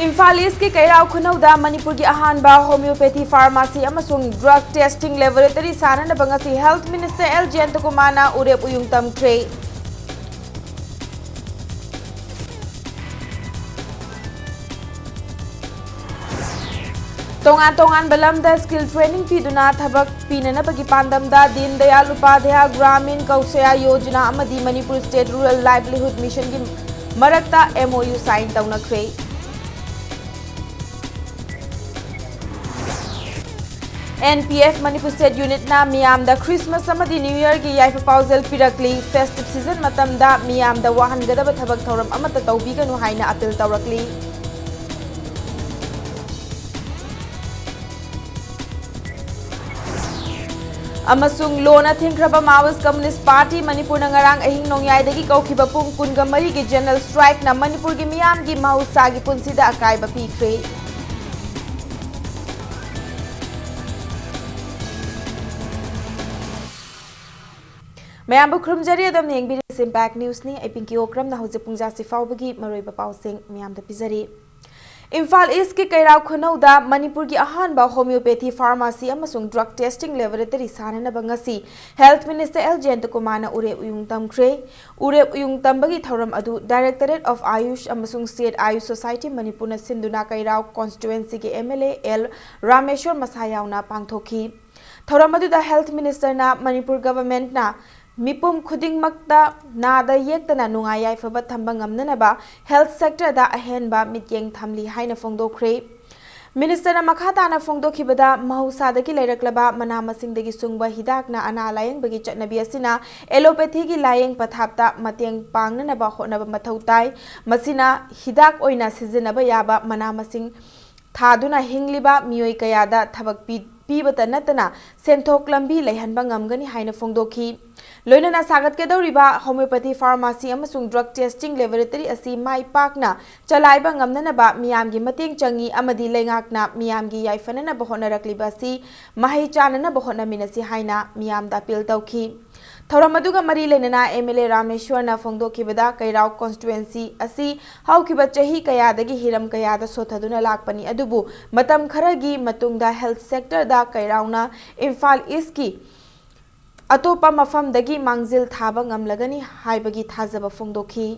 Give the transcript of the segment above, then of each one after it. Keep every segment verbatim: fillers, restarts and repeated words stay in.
ꯏꯝꯐꯥꯜ ꯏꯁꯀꯤ ꯀꯩꯔꯥꯎ ꯈꯨꯅꯧꯗ ꯃꯅꯤꯄꯨꯔꯒꯤ ꯑꯍꯥꯟꯕ homeopathy pharmacy ꯑꯃꯁꯨꯡ drug testing laboratory ꯁꯥꯅꯅꯕ ꯉꯁꯤ Health Minister ꯑꯦꯜ ꯖꯌꯟꯇꯀꯨꯃꯥꯔꯅ ꯎꯔꯦꯞ ꯎꯌꯨꯡ ꯇꯝꯈ꯭ꯔꯦ꯫ ꯇꯣꯉꯥꯟ ꯇꯣꯉꯥꯟꯕ ꯂꯝꯗ skill training ꯄꯤꯗꯨꯅ ꯊꯕꯛ ꯄꯤꯅꯅꯕꯒꯤ ꯄꯥꯟꯗꯝꯗ ꯗꯤꯟ ꯗꯌꯥꯜ ꯎꯄꯥꯙ꯭ꯌꯥ ꯒ꯭ꯔꯥꯃꯤꯟ ꯀꯧꯁꯌꯥ ꯌꯣꯖꯅꯥ ꯑꯃꯗꯤ ꯃꯅꯤꯄꯨꯔ State Rural Livelihood Missionꯒꯤ ꯃꯔꯛꯇ MOU sign ꯇꯧꯅꯈ꯭ꯔꯦ꯫ NPF Manipur State Unitꯅ ꯃꯤꯌꯥꯝꯗ Christmas ꯑꯃꯗꯤ New Yearꯒꯤ ꯌꯥꯏꯐ ꯄꯥꯎꯖꯦꯜ ꯄꯤꯔꯛꯂꯤ꯫ Festive season ꯃꯇꯝꯗ ꯃꯤꯌꯥꯝꯗ ꯋꯥꯍꯟꯒꯗꯕ ꯊꯕꯛ ꯊꯧꯔꯝ ꯑꯃꯠꯇ ꯇꯧꯕꯤꯒꯅꯨ ꯍꯥꯏꯅ appeal ꯇꯧꯔꯛꯂꯤ꯫ ꯑꯃꯁꯨꯡ ꯂꯣꯟꯅ ꯊꯤꯡꯈ꯭ꯔꯕ Maoist Communist Party ꯃꯅꯤꯄꯨꯔꯅ ꯉꯔꯥꯡ ꯑꯍꯤꯡ ꯅꯣꯡꯌꯥꯏꯗꯒꯤ ꯀꯧꯈꯤꯕ ꯄꯨꯡ ꯀꯨꯟꯒ ꯃꯔꯤꯒꯤ general strikeꯅ ꯃꯅꯤꯄꯨꯔꯒꯤ ꯃꯤꯌꯥꯝꯒꯤ ꯃꯍꯧꯁꯥꯒꯤ ꯄꯨꯟꯁꯤꯗ ꯑꯀꯥꯏꯕ ꯄꯤꯈ꯭ꯔꯦ꯫ ꯃꯌꯥꯝꯕꯨ ꯈꯨꯔꯨꯝꯖꯔꯤ, ꯑꯗꯣꯝꯅ ꯌꯦꯡꯕꯤꯔꯤꯁꯤ Impact Newsꯅꯤ꯫ ꯑꯩ ꯄꯤꯡꯀꯤ ꯑꯣꯀ꯭ꯔꯝꯅ ꯍꯧꯖꯤꯛ ꯄꯨꯡ ꯖꯥꯁꯤ ꯐꯥꯎꯕꯒꯤ ꯃꯔꯨꯑꯣꯏꯕ ꯄꯥꯎꯁꯤꯡ ꯃꯌꯥꯝꯗ ꯄꯤꯖꯔꯤ꯫ ꯏꯝꯐꯥꯜ ꯏꯁꯀꯤ ꯀꯩꯔꯥꯎ ꯈꯨꯅꯧꯗ ꯃꯅꯤꯄꯨꯔꯒꯤ ꯑꯍꯥꯟꯕ homeopathy pharmacy ꯑꯃꯁꯨꯡ drug testing laboratory ꯁꯥꯅꯅꯕ ꯉꯁꯤ Health Minister ꯑꯦꯜ ꯖꯌꯟꯇꯀꯨꯃꯥꯔꯅ ꯎꯔꯦꯞ ꯎꯌꯨꯡ ꯇꯝꯈ꯭ꯔꯦ꯫ ꯎꯔꯦꯞ ꯎꯌꯨꯡ ꯇꯝꯕꯒꯤ ꯊꯧꯔꯝ ꯑꯗꯨ Directorate of AYUSH ꯑꯃꯁꯨꯡ State AYUSH Society ꯃꯅꯤꯄꯨꯔꯅ ꯁꯤꯟꯗꯨꯅ ꯀꯩꯔꯥꯎ constituencyꯒꯤ MLA ꯑꯦꯜ ꯔꯥꯃꯦꯁ꯭ꯋꯔ ꯃꯁꯥ ꯌꯥꯎꯅ ꯄꯥꯡꯊꯣꯛꯈꯤ꯫ ꯊꯧꯔꯝ ꯑꯗꯨꯗ Health Ministerꯅ ꯃꯅꯤꯄꯨꯔ governmentꯅ ꯃꯤꯄꯨꯝ ꯈꯨꯗꯤꯡꯃꯛꯇ ꯅꯥꯗ ꯌꯦꯛꯇꯅ ꯅꯨꯡꯉꯥꯏ ꯌꯥꯏꯐꯕ ꯊꯝꯕ ꯉꯝꯅꯅꯕ health sectorꯗ ꯑꯍꯦꯟꯕ ꯃꯤꯠꯌꯦꯡ ꯊꯝꯂꯤ ꯍꯥꯏꯅ ꯐꯣꯡꯗꯣꯛꯈ꯭ꯔꯦ꯫ Ministerꯅ ꯃꯈꯥ ꯇꯥꯅ ꯐꯣꯡꯗꯣꯛꯈꯤꯕꯗ, ꯃꯍꯧꯁꯥꯗꯒꯤ ꯂꯩꯔꯛꯂꯕ ꯃꯅꯥ ꯃꯁꯤꯡꯗꯒꯤ ꯁꯨꯡꯕ ꯍꯤꯗꯥꯛꯅ ꯑꯅꯥ ꯂꯥꯌꯦꯡꯕꯒꯤ ꯆꯠꯅꯕꯤ ꯑꯁꯤꯅ allopathyꯒꯤ ꯂꯥꯌꯦꯡ ꯄꯊꯥꯞꯇ ꯃꯇꯦꯡ ꯄꯥꯡꯅꯅꯕ ꯍꯣꯠꯅꯕ ꯃꯊꯧ ꯇꯥꯏ꯫ ꯃꯁꯤꯅ ꯍꯤꯗꯥꯛ ꯑꯣꯏꯅ ꯁꯤꯖꯤꯟꯅꯕ ꯌꯥꯕ ꯃꯅꯥ ꯃꯁꯤꯡ ꯊꯥꯗꯨꯅ ꯍꯤꯡꯂꯤꯕ ꯃꯤꯑꯣꯏ ꯀꯌꯥꯗ ꯊꯕꯛ ꯄꯤ-, ꯄꯤꯕꯇ ꯅꯠꯇꯅ ꯁꯦꯟꯊꯣꯛ ꯂꯝꯕꯤ ꯂꯩꯍꯟꯕ ꯉꯝꯒꯅꯤ ꯍꯥꯏꯅ ꯐꯣꯡꯗꯣꯛꯈꯤ꯫ ꯂꯣꯏꯅꯅ ꯁꯥꯒꯠꯀꯗꯧꯔꯤꯕ homeopathy pharmacy ꯑꯃꯁꯨꯡ drug testing laboratory ꯑꯁꯤ ꯃꯥꯏ ꯄꯥꯛꯅ ꯆꯂꯥꯏꯕ ꯉꯝꯅꯅꯕ ꯃꯤꯌꯥꯝꯒꯤ ꯃꯇꯦꯡ ꯆꯪꯏ ꯑꯃꯗꯤ ꯂꯩꯉꯥꯛꯅ ꯃꯤꯌꯥꯝꯒꯤ ꯌꯥꯏꯐꯅꯅꯕ ꯍꯣꯠꯅꯔꯛꯂꯤꯕ ꯑꯁꯤ ꯃꯍꯩ ꯆꯥꯅꯅꯕ ꯍꯣꯠꯅꯃꯤꯟꯅꯁꯤ ꯍꯥꯏꯅ ꯃꯤꯌꯥꯝꯗ appeal ꯇꯧꯈꯤ꯫ ꯊꯧꯔꯝ ꯑꯗꯨꯒ ꯃꯔꯤ ꯂꯩꯅꯅ ꯑꯦꯝ ꯑꯦꯜ ꯑꯦ ꯔꯥꯃꯦꯁ꯭ꯋꯔꯅ ꯐꯣꯡꯗꯣꯛꯈꯤꯕꯗ, ꯀꯩꯔꯥꯎ ꯀꯣꯟꯁꯇꯤꯇ꯭ꯋꯦꯟꯁꯤ ꯑꯁꯤ ꯍꯧꯈꯤꯕ ꯆꯍꯤ ꯀꯌꯥꯗꯒꯤ ꯍꯤꯔꯝ ꯀꯌꯥꯗ ꯁꯣꯠꯊꯗꯨꯅ ꯂꯥꯛꯄꯅꯤ, ꯑꯗꯨꯕꯨ ꯃꯇꯝ ꯈꯔꯒꯤ ꯃꯇꯨꯡꯗ ꯍꯦꯜꯊ ꯁꯦꯛꯇꯔꯗ ꯀꯩꯔꯥꯎꯅ ꯏꯝꯐꯥꯜ ꯏꯁꯀꯤ ꯑꯇꯣꯞꯄ ꯃꯐꯝꯗꯒꯤ ꯃꯥꯡꯖꯤꯜ ꯊꯥꯕ ꯉꯝꯂꯒꯅꯤ ꯍꯥꯏꯕꯒꯤ ꯊꯥꯖꯕ ꯐꯣꯡꯗꯣꯛꯈꯤ꯫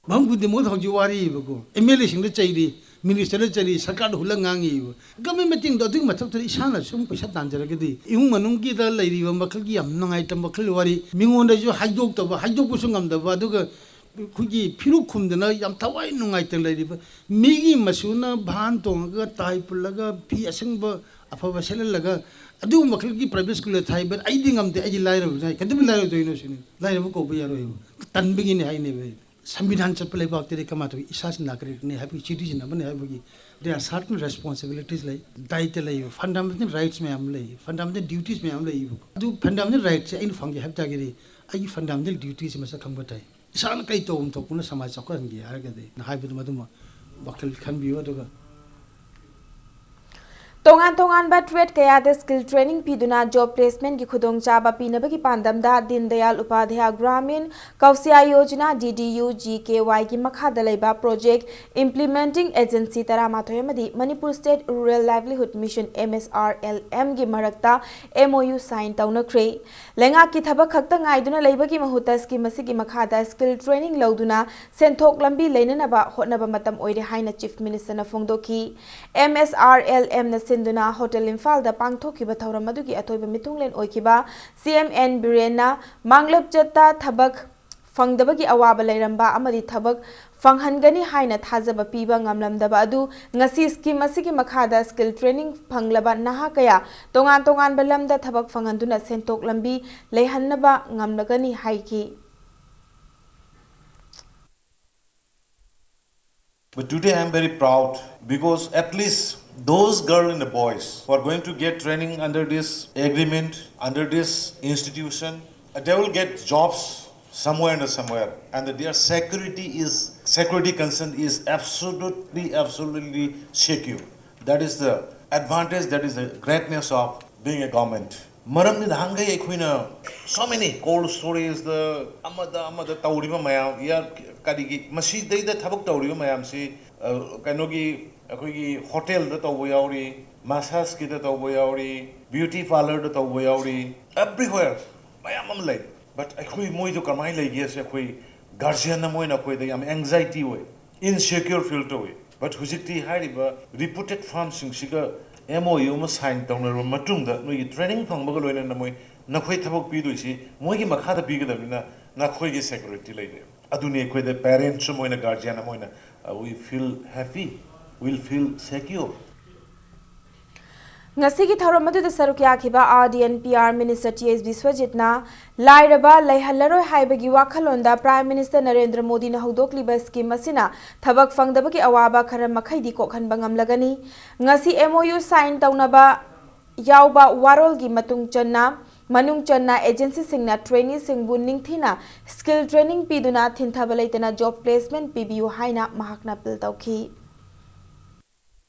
ꯃꯐꯝ ꯈꯨꯗꯤꯡꯃꯛꯇ ꯍꯧꯖꯤꯛ ꯋꯥꯔꯤꯕꯀꯣ, ꯑꯦꯝ ꯑꯦꯜ ꯑꯦꯁꯤꯡꯗ ꯆꯩꯔꯤ, ꯃꯤꯅꯤꯁꯇꯔꯗ ꯆꯩꯔꯤ, ꯁꯔꯀꯥꯔꯗ ꯍꯨꯜꯂ ꯉꯥꯡꯉꯤꯕ꯫ ꯒꯚꯔꯟꯃꯦꯟ ꯃꯇꯦꯡꯗꯣ ꯑꯗꯨꯒꯤ ꯃꯊꯛꯇꯨꯗ ꯏꯁꯥꯅ ꯁꯨꯝ ꯄꯩꯁꯥ ꯇꯥꯟꯖꯔꯒꯗꯤ, ꯏꯃꯨꯡ ꯃꯅꯨꯡꯒꯤꯗ ꯂꯩꯔꯤꯕ ꯃꯈꯜꯒꯤ ꯌꯥꯝ ꯅꯨꯡꯉꯥꯏꯇꯕ ꯃꯈꯜꯒꯤ ꯋꯥꯔꯤ, ꯃꯤꯉꯣꯟꯗꯁꯨ ꯍꯥꯏꯗꯣꯛꯇꯕ, ꯍꯥꯏꯗꯣꯛꯄꯁꯨ ꯉꯝꯗꯕ, ꯑꯗꯨꯒ ꯑꯩꯈꯣꯏꯒꯤ ꯐꯤꯔꯨꯛ ꯈꯨꯝꯗꯅ ꯌꯥꯝ ꯊꯋꯥꯏ ꯅꯨꯡꯉꯥꯏꯇꯅ ꯂꯩꯔꯤꯕ ꯃꯤꯒꯤ ꯃꯁꯨꯅ ꯚꯥꯟ ꯇꯣꯡꯉꯒ, ꯇꯥꯏ ꯄꯨꯜꯂꯒ, ꯐꯤ ꯑꯁꯪꯕ ꯑꯐꯕ ꯁꯦꯠꯍꯜꯂꯒ, ꯑꯗꯨꯒꯨꯝꯕ ꯃꯈꯜꯒꯤ ꯄ꯭ꯔꯥꯏꯚꯦꯠ ꯁ꯭ꯀꯨꯜꯗ ꯊꯥꯏꯕ, ꯑꯩꯗꯤ ꯉꯝꯗꯦ, ꯑꯩꯗꯤ ꯂꯥꯏꯔꯕꯅꯤ ꯍꯥꯏ꯫ ꯀꯩꯗꯧꯕꯩ ꯂꯥꯏꯔꯣꯏꯗꯣꯏꯅꯣ ꯁꯤꯅꯤ? ꯂꯥꯏꯔꯕ ꯀꯧꯕ ꯌꯥꯔꯣꯏꯕ꯫ ꯇꯟꯕꯒꯤꯅꯤ ꯍꯥꯏꯅꯦꯕ ꯑꯩ꯫ ꯁꯪꯕꯤꯙꯥꯟ ꯆꯠꯄ ꯂꯩꯕꯥꯛꯇꯗꯤ ꯀꯃꯥꯏꯅ ꯇꯧꯏ? ꯏꯁꯥꯁꯤ ꯅꯥꯒꯔꯤꯛꯅꯤ ꯍꯥꯏꯕꯒꯤ, ꯁꯤꯇꯤꯖꯟ ꯑꯃꯅꯤ ꯍꯥꯏꯕꯒꯤ, there are certain responsibilities ꯂꯩ, ꯗꯥꯏꯇ ꯂꯩ, ꯐꯟꯗꯥꯃꯦꯟꯇꯦꯜ ꯔꯥꯏꯠꯁ ꯃꯌꯥꯝ ꯂꯩ, ꯐꯟꯗꯥꯃꯦꯟꯇꯦꯜ ꯗ꯭ꯌꯨꯇꯤꯁ ꯃꯌꯥꯝ ꯂꯩꯌꯦꯕꯀꯣ꯫ ꯑꯗꯨ ꯐꯟꯗꯥꯃꯦꯟꯇꯦꯜ ꯔꯥꯏꯠꯁꯦ ꯑꯩꯅ ꯐꯪꯒꯦ ꯍꯥꯏꯕ ꯇꯥꯔꯒꯗꯤ, ꯑꯩꯒꯤ ꯐꯟꯗꯥꯃꯦꯟꯇꯦꯜ ꯗ꯭ꯌꯨꯇꯤꯁꯦ ꯃꯁꯛ ꯈꯪꯕ ꯇꯥꯏ꯫ ꯏꯁꯥꯅ ꯀꯩ ꯇꯧꯐꯝ ꯊꯣꯛꯄꯅ ꯁꯃꯥꯖ ꯆꯥꯎꯈꯠꯍꯟꯒꯦ ꯍꯥꯏꯔꯒꯗꯤ ꯍꯥꯏꯕꯗꯨ, ꯃꯗꯨꯃ ꯋꯥꯈꯜ ꯈꯟꯕꯤꯌꯨ꯫ ꯑꯗꯨꯒ ꯇꯣꯉꯥꯟ ꯇꯣꯉꯥꯟꯕ ꯇ꯭ꯔꯦꯗ ꯀꯌꯥꯗ ꯁ꯭ꯀꯤꯜ ꯇ꯭ꯔꯦꯅꯤꯡ ꯄꯤꯗꯨꯅ ꯖꯣꯕ ꯄ꯭ꯂꯦꯁꯃꯦꯟꯒꯤ ꯈꯨꯗꯣꯡꯆꯥꯕ ꯄꯤꯅꯕꯒꯤ ꯄꯥꯟꯗꯝꯗ Deen Dayal Upadhyaya Grameen Kaushalya Yojana, D D U G K ꯋꯥꯏꯒꯤ ꯃꯈꯥꯗ ꯂꯩꯕ ꯄ꯭ꯔꯣꯖꯦꯛ ꯏꯝꯄ꯭ꯂꯤꯃꯦꯟꯇꯤꯡ ꯑꯦꯖꯦꯟꯁꯤ ꯇꯔꯥꯃꯥꯊꯣꯏ ꯑꯃꯗꯤ Manipur state rural livelihood mission, M S R L ꯑꯦꯝꯒꯤ ꯃꯔꯛꯇ ꯑꯦꯝ ꯑꯣ ꯌꯨ ꯁꯥꯏꯟ ꯇꯧꯅꯈ꯭ꯔꯦ꯫ ꯂꯩꯉꯥꯛꯀꯤ ꯊꯕꯛ ꯈꯛꯇ ꯉꯥꯏꯗꯨꯅ ꯂꯩꯕꯒꯤ ꯃꯍꯨꯠꯇ ꯁ꯭ꯀꯤꯝ ꯑꯁꯤꯒꯤ ꯃꯈꯥꯗ ꯁ꯭ꯀꯤꯜ ꯇ꯭ꯔꯦꯅꯤꯡ ꯂꯧꯗꯨꯅ ꯁꯦꯟꯊꯣꯛ ꯂꯝꯕꯤ ꯂꯩꯅꯅꯕ ꯍꯣꯠꯅꯕ ꯃꯇꯝ ꯑꯣꯏꯔꯦ ꯍꯥꯏꯅ ꯆꯤꯐ ꯃꯤꯅꯤꯁꯇꯔꯅ ꯐꯣꯡꯗꯣꯛꯈꯤ꯫ ꯑꯦꯝ ꯑꯦꯁ ꯑꯥꯔ ꯑꯦꯜ ꯑꯦꯝꯅ ꯁꯤꯟꯗꯨꯅ ꯍꯣꯇꯦꯜ ꯏꯝꯐꯥꯜꯗ ꯄꯥꯡꯊꯣꯛꯈꯤꯕ ꯊꯧꯔꯝ ꯑꯗꯨꯒꯤ ꯑꯊꯣꯏꯕ ꯃꯤꯊꯨꯡꯂꯦꯟ ꯑꯣꯏꯈꯤꯕ ꯁꯤ ꯑꯦꯝ ꯑꯦꯟ ꯕꯤꯔꯦꯟꯅ ꯃꯥꯡꯂꯞ ꯆꯠꯇ ꯊꯕꯛ ꯐꯪꯗꯕꯒꯤ ꯑꯋꯥꯕ ꯂꯩꯔꯝꯕ ꯑꯃꯗꯤ ꯊꯕꯛ ꯐꯪꯍꯟꯒꯅꯤ ꯍꯥꯏꯅ ꯊꯥꯖꯕ ꯄꯤꯕ ꯉꯝꯂꯝꯗꯕ ꯑꯗꯨ ꯉꯁꯤ ꯁ꯭ꯀꯤꯝ ꯑꯁꯤꯒꯤ ꯃꯈꯥꯗ ꯁ꯭ꯀꯤꯜ ꯇ꯭ꯔꯦꯅꯤꯡ ꯐꯪꯂꯕ ꯅꯍꯥ ꯀꯌꯥ ꯇꯣꯉꯥꯟ ꯇꯣꯉꯥꯟꯕ ꯂꯝꯗ ꯊꯕꯛ ꯐꯪꯍꯟꯗꯨꯅ ꯁꯦꯟꯊꯣꯛ ꯂꯝꯕꯤ ꯂꯩꯍꯟꯅꯕ ꯉꯝꯂꯒꯅꯤ ꯍꯥꯏꯈꯤ꯫ But today I am very proud because at least those girls and the boys who are going to get training under this agreement, under this institution, uh, they will get jobs somewhere and somewhere, and that their security is, security concern is absolutely, absolutely secure. That is the advantage, that is the greatness of being a government. ꯃꯔꯝꯗꯤ ꯅꯍꯥꯟꯈꯩ ꯑꯩꯈꯣꯏꯅ so many cold storage ꯗ ꯑꯃꯗ ꯑꯃꯗ ꯇꯧꯔꯤꯕ ꯃꯌꯥꯝ, year ꯀꯔꯤꯒꯤ ꯃꯁꯤꯗꯩꯗ ꯊꯕꯛ ꯇꯧꯔꯤꯕ ꯃꯌꯥꯝꯁꯤ, ꯑ, ꯀꯩꯅꯣꯒꯤ ꯑꯩꯈꯣꯏꯒꯤ ꯍꯣꯇꯦꯜꯗ ꯇꯧꯕ ꯌꯥꯎꯔꯤ, ꯃꯁꯥꯖꯀꯤꯗ ꯇꯧꯕ ꯌꯥꯎꯔꯤ, ꯕ꯭ꯌꯨꯇꯤ ꯄꯥꯔꯂꯔꯗ ꯇꯧꯕ ꯌꯥꯎꯔꯤ, everywhere ꯃꯌꯥꯝ ꯑꯃ ꯂꯩ꯫ But ꯑꯩꯈꯣꯏ ꯃꯣꯏꯗꯣ ꯀꯃꯥꯏꯅ ꯂꯩꯒꯦꯁꯦ ꯑꯩꯈꯣꯏ ꯒꯥꯔꯖꯤꯌꯟ ꯑꯃ ꯑꯣꯏꯅ ꯑꯩꯈꯣꯏꯗ ꯌꯥꯝ anxiety ꯑꯣꯏ, insecure feel ꯇꯧꯏ꯫ But ꯍꯧꯖꯤꯛꯇꯤ ꯍꯥꯏꯔꯤꯕ reputed firm ꯁꯤꯡꯁꯤꯒ M O U ꯑꯃ sign ꯇꯧꯅꯔꯕ ꯃꯇꯨꯡꯗ ꯅꯣꯏꯒꯤ training ꯐꯪꯕꯒ ꯂꯣꯏꯅꯅ ꯃꯣꯏ ꯅꯈꯣꯏ ꯊꯕꯛ ꯄꯤꯗꯣꯏꯁꯤ ꯃꯣꯏꯒꯤ ꯃꯈꯥꯗ ꯄꯤꯒꯗꯕꯅꯤꯅ ꯅꯈꯣꯏꯒꯤ security ꯂꯩꯔꯦ꯫ ꯑꯗꯨꯅꯤ ꯑꯩꯈꯣꯏꯗ parents ꯑꯃ ꯑꯣꯏꯅ, guardian ꯑꯃ ꯑꯣꯏꯅ, uh, we feel happy, we'll feel secure. ꯉꯁꯤꯒꯤ ꯊꯧꯔꯝ ꯑꯗꯨꯗ ꯁꯔꯨꯛ ꯌꯥꯈꯤꯕ R D and P R Minister T H Biswajitꯅ ꯂꯥꯏꯔꯕ ꯂꯩꯍꯜꯂꯔꯣꯏ ꯍꯥꯏꯕꯒꯤ ꯋꯥꯈꯜꯂꯣꯟꯗ Prime Minister ꯅꯔꯦꯟꯗ꯭ꯔ ꯃꯣꯗꯤꯅ ꯍꯧꯗꯣꯛꯂꯤꯕ scheme ꯑꯁꯤꯅ ꯊꯕꯛ ꯐꯪꯗꯕꯒꯤ ꯑꯋꯥꯕ ꯈꯔ ꯃꯈꯩꯗꯤ ꯀꯣꯛꯍꯟꯕ ꯉꯝꯂꯒꯅꯤ꯫ ꯉꯁꯤ M O U sign ꯇꯧꯅꯕ ꯌꯥꯎꯕ ꯋꯥꯔꯣꯜꯒꯤ ꯃꯇꯨꯡ ꯆꯟꯅ, ꯃꯅꯨꯡ ꯆꯟꯅ agency ꯁꯤꯡꯅ traineeꯁꯤꯡꯕꯨ ꯅꯤꯡꯊꯤꯅ skill training ꯄꯤꯗꯨꯅ ꯊꯤꯟꯊꯕ ꯂꯩꯇꯅ job placement ꯄꯤꯕꯤꯌꯨ ꯍꯥꯏꯅ ꯃꯍꯥꯛꯅ appeal ꯇꯧꯈꯤ꯫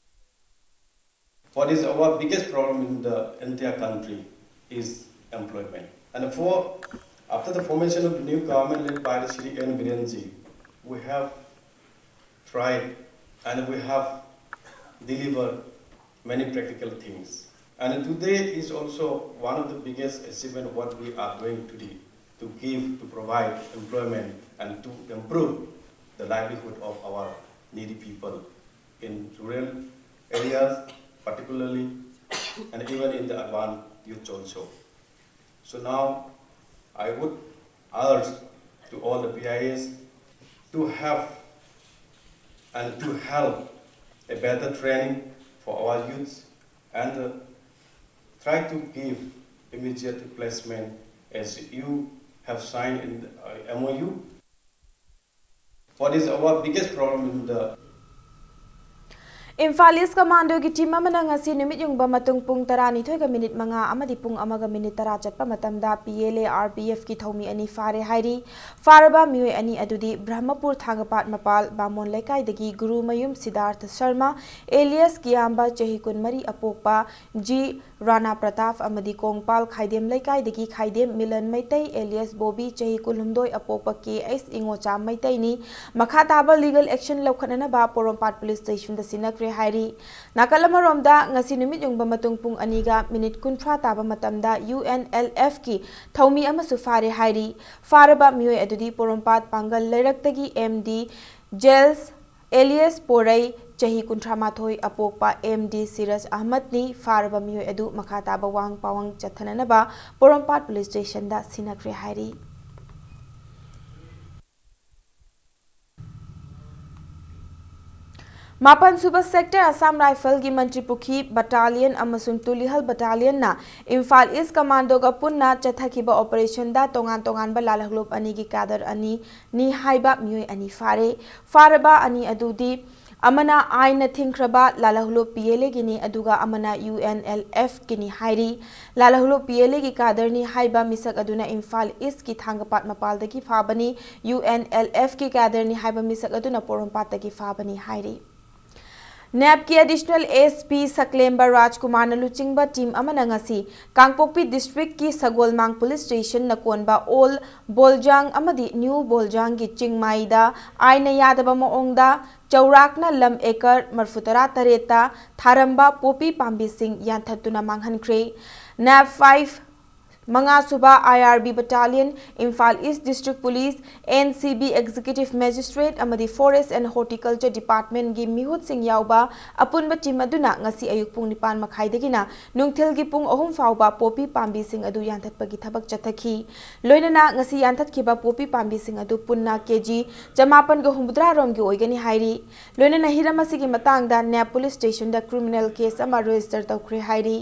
What is our biggest problem in the entire country is employment. And for, after the formation of the new government led by the Shri N Birenji, we have tried and we have delivered many practical things. And today is also one of the biggest achievement what we are going to do, to give, to provide employment and to improve the livelihood of our needy people in rural areas particularly, and even in the advanced youth also. So now I would urge to all the P I As to have and to help a better training for our youths and, uh, try to give immediate replacement as you have signed in the, uh, M O U. What is our biggest problem in the Imphal east ꯀꯃꯥꯟꯗꯣꯒꯤ team ꯑꯃꯅ ꯉꯁꯤ ꯅꯨꯃꯤꯠ ꯌꯨꯡꯕ ꯃꯇꯨꯡ ꯄꯨꯡ ꯇꯔꯥꯅꯤꯊꯣꯏꯒ minute ꯃꯉꯥ ꯑꯃꯗꯤ ꯄꯨꯡ ꯑꯃꯒ ꯃꯤꯅꯤꯠ ꯇꯔꯥ ꯆꯠꯄ ꯃꯇꯝꯗ P L A R P ꯑꯦꯐꯀꯤ ꯊꯧꯃꯤ ꯑꯅꯤ ꯐꯥꯔꯦ ꯍꯥꯏꯔꯤ꯫ ꯐꯥꯔꯕ ꯃꯤꯑꯣꯏ ꯑꯅꯤ ꯑꯗꯨꯗꯤ ꯕ꯭ꯔꯍꯃꯄꯨꯔ ꯊꯥꯡꯒꯄꯥꯠ ꯃꯄꯥꯜ ꯕꯥꯃꯣꯟ ꯂꯩꯀꯥꯏꯗꯒꯤ ꯒꯨꯔꯨꯃꯌꯨꯝ ꯁꯤꯗꯥꯔꯊ ꯁꯔꯃ ꯑꯦꯂꯤꯌꯁ ꯀꯤꯌꯥꯝꯕ ꯆꯍꯤ ꯀꯨꯟꯃꯔꯤ ꯑꯄꯣꯛꯄ ꯖꯤ ꯔꯥꯅꯥ ꯄ꯭ꯔꯇꯥꯞ ꯑꯃꯗꯤ ꯀꯣꯡꯄꯥꯜ ꯈꯥꯏꯗꯦꯝ ꯂꯩꯀꯥꯏꯗꯒꯤ ꯈꯥꯏꯗꯦꯝ ꯃꯤꯂꯟ ꯃꯩꯇꯩ ꯑꯦꯂꯤꯌꯁ ꯕꯣꯕꯤ ꯆꯍꯤ ꯀꯨꯟꯍꯨꯝꯗꯣꯏ ꯑꯄꯣꯛꯄ ꯀꯦ ꯑꯩꯁ ꯏꯉꯣꯆꯥ ꯃꯩꯇꯩꯅꯤ꯫ ꯃꯈꯥ ꯇꯥꯕ ꯂꯤꯒꯦꯜ ꯑꯦꯛꯁꯟ ꯂꯧꯈꯠꯅꯅꯕ ꯄꯣꯔꯣꯝꯄꯥꯠ ꯄꯨꯂꯤꯁ ꯁ꯭ꯇꯦꯁꯟꯗ ꯁꯤꯟꯅꯈ꯭ꯔꯦ ꯍꯥꯏꯔꯤ꯫ ꯅꯥꯀꯜ ꯑꯃꯔꯣꯝꯗ ꯉꯁꯤ ꯅꯨꯃꯤꯠ ꯌꯨꯡꯕ ꯃꯇꯨꯡ ꯄꯨꯡ ꯑꯅꯤꯒ ꯃꯤꯅꯤꯠ ꯀꯨꯟꯊ꯭ꯔꯥ ꯇꯥꯕ ꯃꯇꯝꯗ ꯌꯨ ꯑꯦꯟ ꯑꯦꯜ ꯑꯦꯐꯀꯤ ꯊꯧꯃꯤ ꯑꯃꯁꯨ ꯐꯥꯔꯦ ꯍꯥꯏꯔꯤ꯫ ꯐꯥꯔꯕ ꯃꯤꯑꯣꯏ ꯑꯗꯨꯗꯤ ꯄꯣꯔꯣꯝꯄꯥꯠ ꯄꯥꯡꯒꯜ ꯂꯩꯔꯛꯇꯒꯤ ꯑꯦꯝ ꯗꯤ ꯖꯦꯜꯁ ꯑꯦꯂꯤꯌꯁ ꯄꯣꯔꯩ, ꯆꯍꯤ ꯀꯨꯟꯊ꯭ꯔꯥ ꯃꯥꯊꯣꯏ ꯑꯄꯣꯛꯄ ꯑꯦꯝ ꯗꯤ ꯁꯤꯔꯖ ꯑꯍꯃꯗꯅꯤ꯫ ꯐꯥꯔꯕ ꯃꯤꯑꯣꯏ ꯑꯗꯨ ꯃꯈꯥ ꯇꯥꯕ ꯋꯥꯍꯪ ꯄꯥꯎꯍꯪ ꯆꯠꯊꯅꯅꯕ ꯄꯣꯔꯣꯝꯄꯥꯠ ꯄꯨꯂꯤꯁ ꯁ꯭ꯇꯦꯁꯟꯗ ꯁꯤꯟꯅꯈ꯭ꯔꯦ ꯍꯥꯏꯔꯤ꯫ ꯃꯥꯄꯟ ꯁꯨꯕ ꯁꯦꯛꯇꯔ ꯑꯁꯥꯝ ꯔꯥꯏꯐꯜꯒꯤ ꯃꯟꯇ꯭ꯔꯤꯄꯨꯈ꯭ꯔꯤ ꯕꯠꯇꯥꯂꯤꯌꯟ ꯑꯃꯁꯨꯡ ꯇꯨꯂꯤꯍꯜ ꯕꯠꯇꯥꯂꯤꯌꯟꯅ ꯏꯝꯐꯥꯜ ꯏꯁ ꯀꯃꯥꯟꯗꯣꯒ ꯄꯨꯟꯅ ꯆꯠꯊꯈꯤꯕ ꯑꯣꯄꯔꯦꯁꯟꯗ ꯇꯣꯉꯥꯟ ꯇꯣꯉꯥꯟꯕ ꯂꯥꯜꯍꯧꯂꯨꯞ ꯑꯅꯤꯒꯤ ꯀꯥꯗꯔ ꯑꯅꯤ ꯅꯤ ꯍꯥꯏꯕ ꯃꯤꯑꯣꯏ ꯑꯅꯤ ꯐꯥꯔꯦ꯫ ꯐꯥꯔꯕ ꯑꯅꯤ ꯑꯗꯨꯗꯤ ꯑꯃꯅ ꯑꯥꯏꯟꯅ ꯊꯤꯡꯈ꯭ꯔꯕ ꯂꯥꯜꯍꯧꯂꯨꯞ ꯄꯤ ꯑꯦꯜ ꯑꯦꯒꯤꯅꯤ, ꯑꯗꯨꯒ ꯑꯃꯅ ꯌꯨ ꯑꯦꯟ ꯑꯦꯜ ꯑꯦꯐꯀꯤꯅꯤ ꯍꯥꯏꯔꯤ꯫ ꯂꯥꯜꯍꯧꯂꯨꯞ ꯄꯤ ꯑꯦꯜ ꯑꯦꯒꯤ ꯀꯥꯗꯔꯅꯤ ꯍꯥꯏꯕ ꯃꯤꯁꯛ ꯑꯗꯨꯅ ꯏꯝꯐꯥꯜ ꯏꯁꯀꯤ ꯊꯥꯡꯒꯄꯥꯠ ꯃꯄꯥꯜꯗꯒꯤ ꯐꯥꯕꯅꯤ, ꯌꯨ ꯑꯦꯟ ꯑꯦꯜ ꯑꯦꯐꯀꯤ ꯀꯥꯗꯔꯅꯤ ꯍꯥꯏꯕ ꯃꯤꯁꯛ ꯑꯗꯨꯅ ꯄꯣꯔꯣꯝꯄꯥꯠꯇꯒꯤ ꯐꯥꯕꯅꯤ ꯍꯥꯏꯔꯤ꯫ ꯅꯦꯞꯀꯤ ꯑꯦꯗꯤꯁꯅꯦꯜ ꯑꯦꯁ ꯄꯤ ꯁꯛꯂꯦꯝꯕ ꯔꯥꯖꯀꯨꯃꯥꯔꯅ ꯂꯨꯆꯤꯡꯕ ꯇꯤꯝ ꯑꯃꯅ ꯉꯁꯤ ꯀꯥꯡꯄꯣꯛꯄꯤ ꯗꯤꯁꯇ꯭ꯔꯤꯛꯀꯤ ꯁꯒꯣꯜꯃꯥꯡ ꯄꯨꯂꯤꯁ ꯁ꯭ꯇꯦꯁꯟꯅ ꯀꯣꯟꯕ ꯑꯣꯜ ꯕꯣꯜꯖꯥꯡ ꯑꯃꯗꯤ ꯅ꯭ꯌꯨ ꯕꯣꯜꯖꯥꯡꯒꯤ ꯆꯤꯡꯃꯥꯏꯗ ꯑꯥꯏꯟꯅ ꯌꯥꯗꯕ ꯃꯑꯣꯡꯗ ꯆꯥꯎꯔꯥꯛꯅ ꯂꯝ ꯑꯦꯀꯔ ꯃꯔꯐꯨꯇꯔꯥ ꯇꯔꯦꯠꯇ ꯊꯥꯔꯝꯕ ꯄꯣꯄꯤ ꯄꯥꯝꯕꯤꯁꯤꯡ ꯌꯥꯟꯊꯠꯇꯨꯅ ꯃꯥꯡꯍꯟꯈ꯭ꯔꯦ꯫ ꯅꯦꯞ ꯐꯥꯏꯚ ꯃꯉꯥ ꯁꯨꯕ I R B battalion, Imphal east district police, N C B executive magistrate ꯑꯃꯗꯤ ꯐꯣꯔꯦꯁ ꯑꯦꯟ ꯍꯣꯔꯇꯤꯀꯜꯆꯔ ꯗꯤꯄꯥꯔꯠꯃꯦꯟꯒꯤ ꯃꯤꯍꯨꯠꯁꯤꯡ ꯌꯥꯎꯕ ꯑꯄꯨꯟꯕ ꯇꯤꯝ ꯑꯗꯨꯅ ꯉꯁꯤ ꯑꯌꯨꯛ ꯄꯨꯡ ꯅꯤꯄꯥꯟ ꯃꯈꯥꯏꯗꯒꯤꯅ ꯅꯨꯡꯊꯤꯜꯒꯤ ꯄꯨꯡ ꯑꯍꯨꯝ ꯐꯥꯎꯕ ꯄꯣꯄꯤ ꯄꯥꯝꯕꯤꯁꯤꯡ ꯑꯗꯨ ꯌꯥꯟꯊꯠꯄꯒꯤ ꯊꯕꯛ ꯆꯠꯊꯈꯤ꯫ ꯂꯣꯏꯅꯅ ꯉꯁꯤ ꯌꯥꯟꯊꯠꯈꯤꯕ ꯄꯣꯄꯤ ꯄꯥꯝꯕꯤꯁꯤꯡ ꯑꯗꯨ ꯄꯨꯟꯅ ꯀꯦ ꯖꯤ ꯆꯃꯥꯄꯟꯒ ꯍꯨꯝꯐꯨꯇꯔꯥ ꯔꯣꯝꯒꯤ ꯑꯣꯏꯒꯅꯤ ꯍꯥꯏꯔꯤ꯫ ꯂꯣꯏꯅꯅ ꯍꯤꯔꯝ ꯑꯁꯤꯒꯤ ꯃꯇꯥꯡꯗ ꯅꯦꯞ ꯄꯨꯂꯤꯁ ꯁ꯭ꯇꯦꯁꯟꯗ ꯀ꯭ꯔꯤꯃꯤꯅꯦꯜ ꯀꯦꯁ ꯑꯃ ꯔꯦꯖꯤꯁꯇꯔ ꯇꯧꯈ꯭ꯔꯦ ꯍꯥꯏꯔꯤ꯫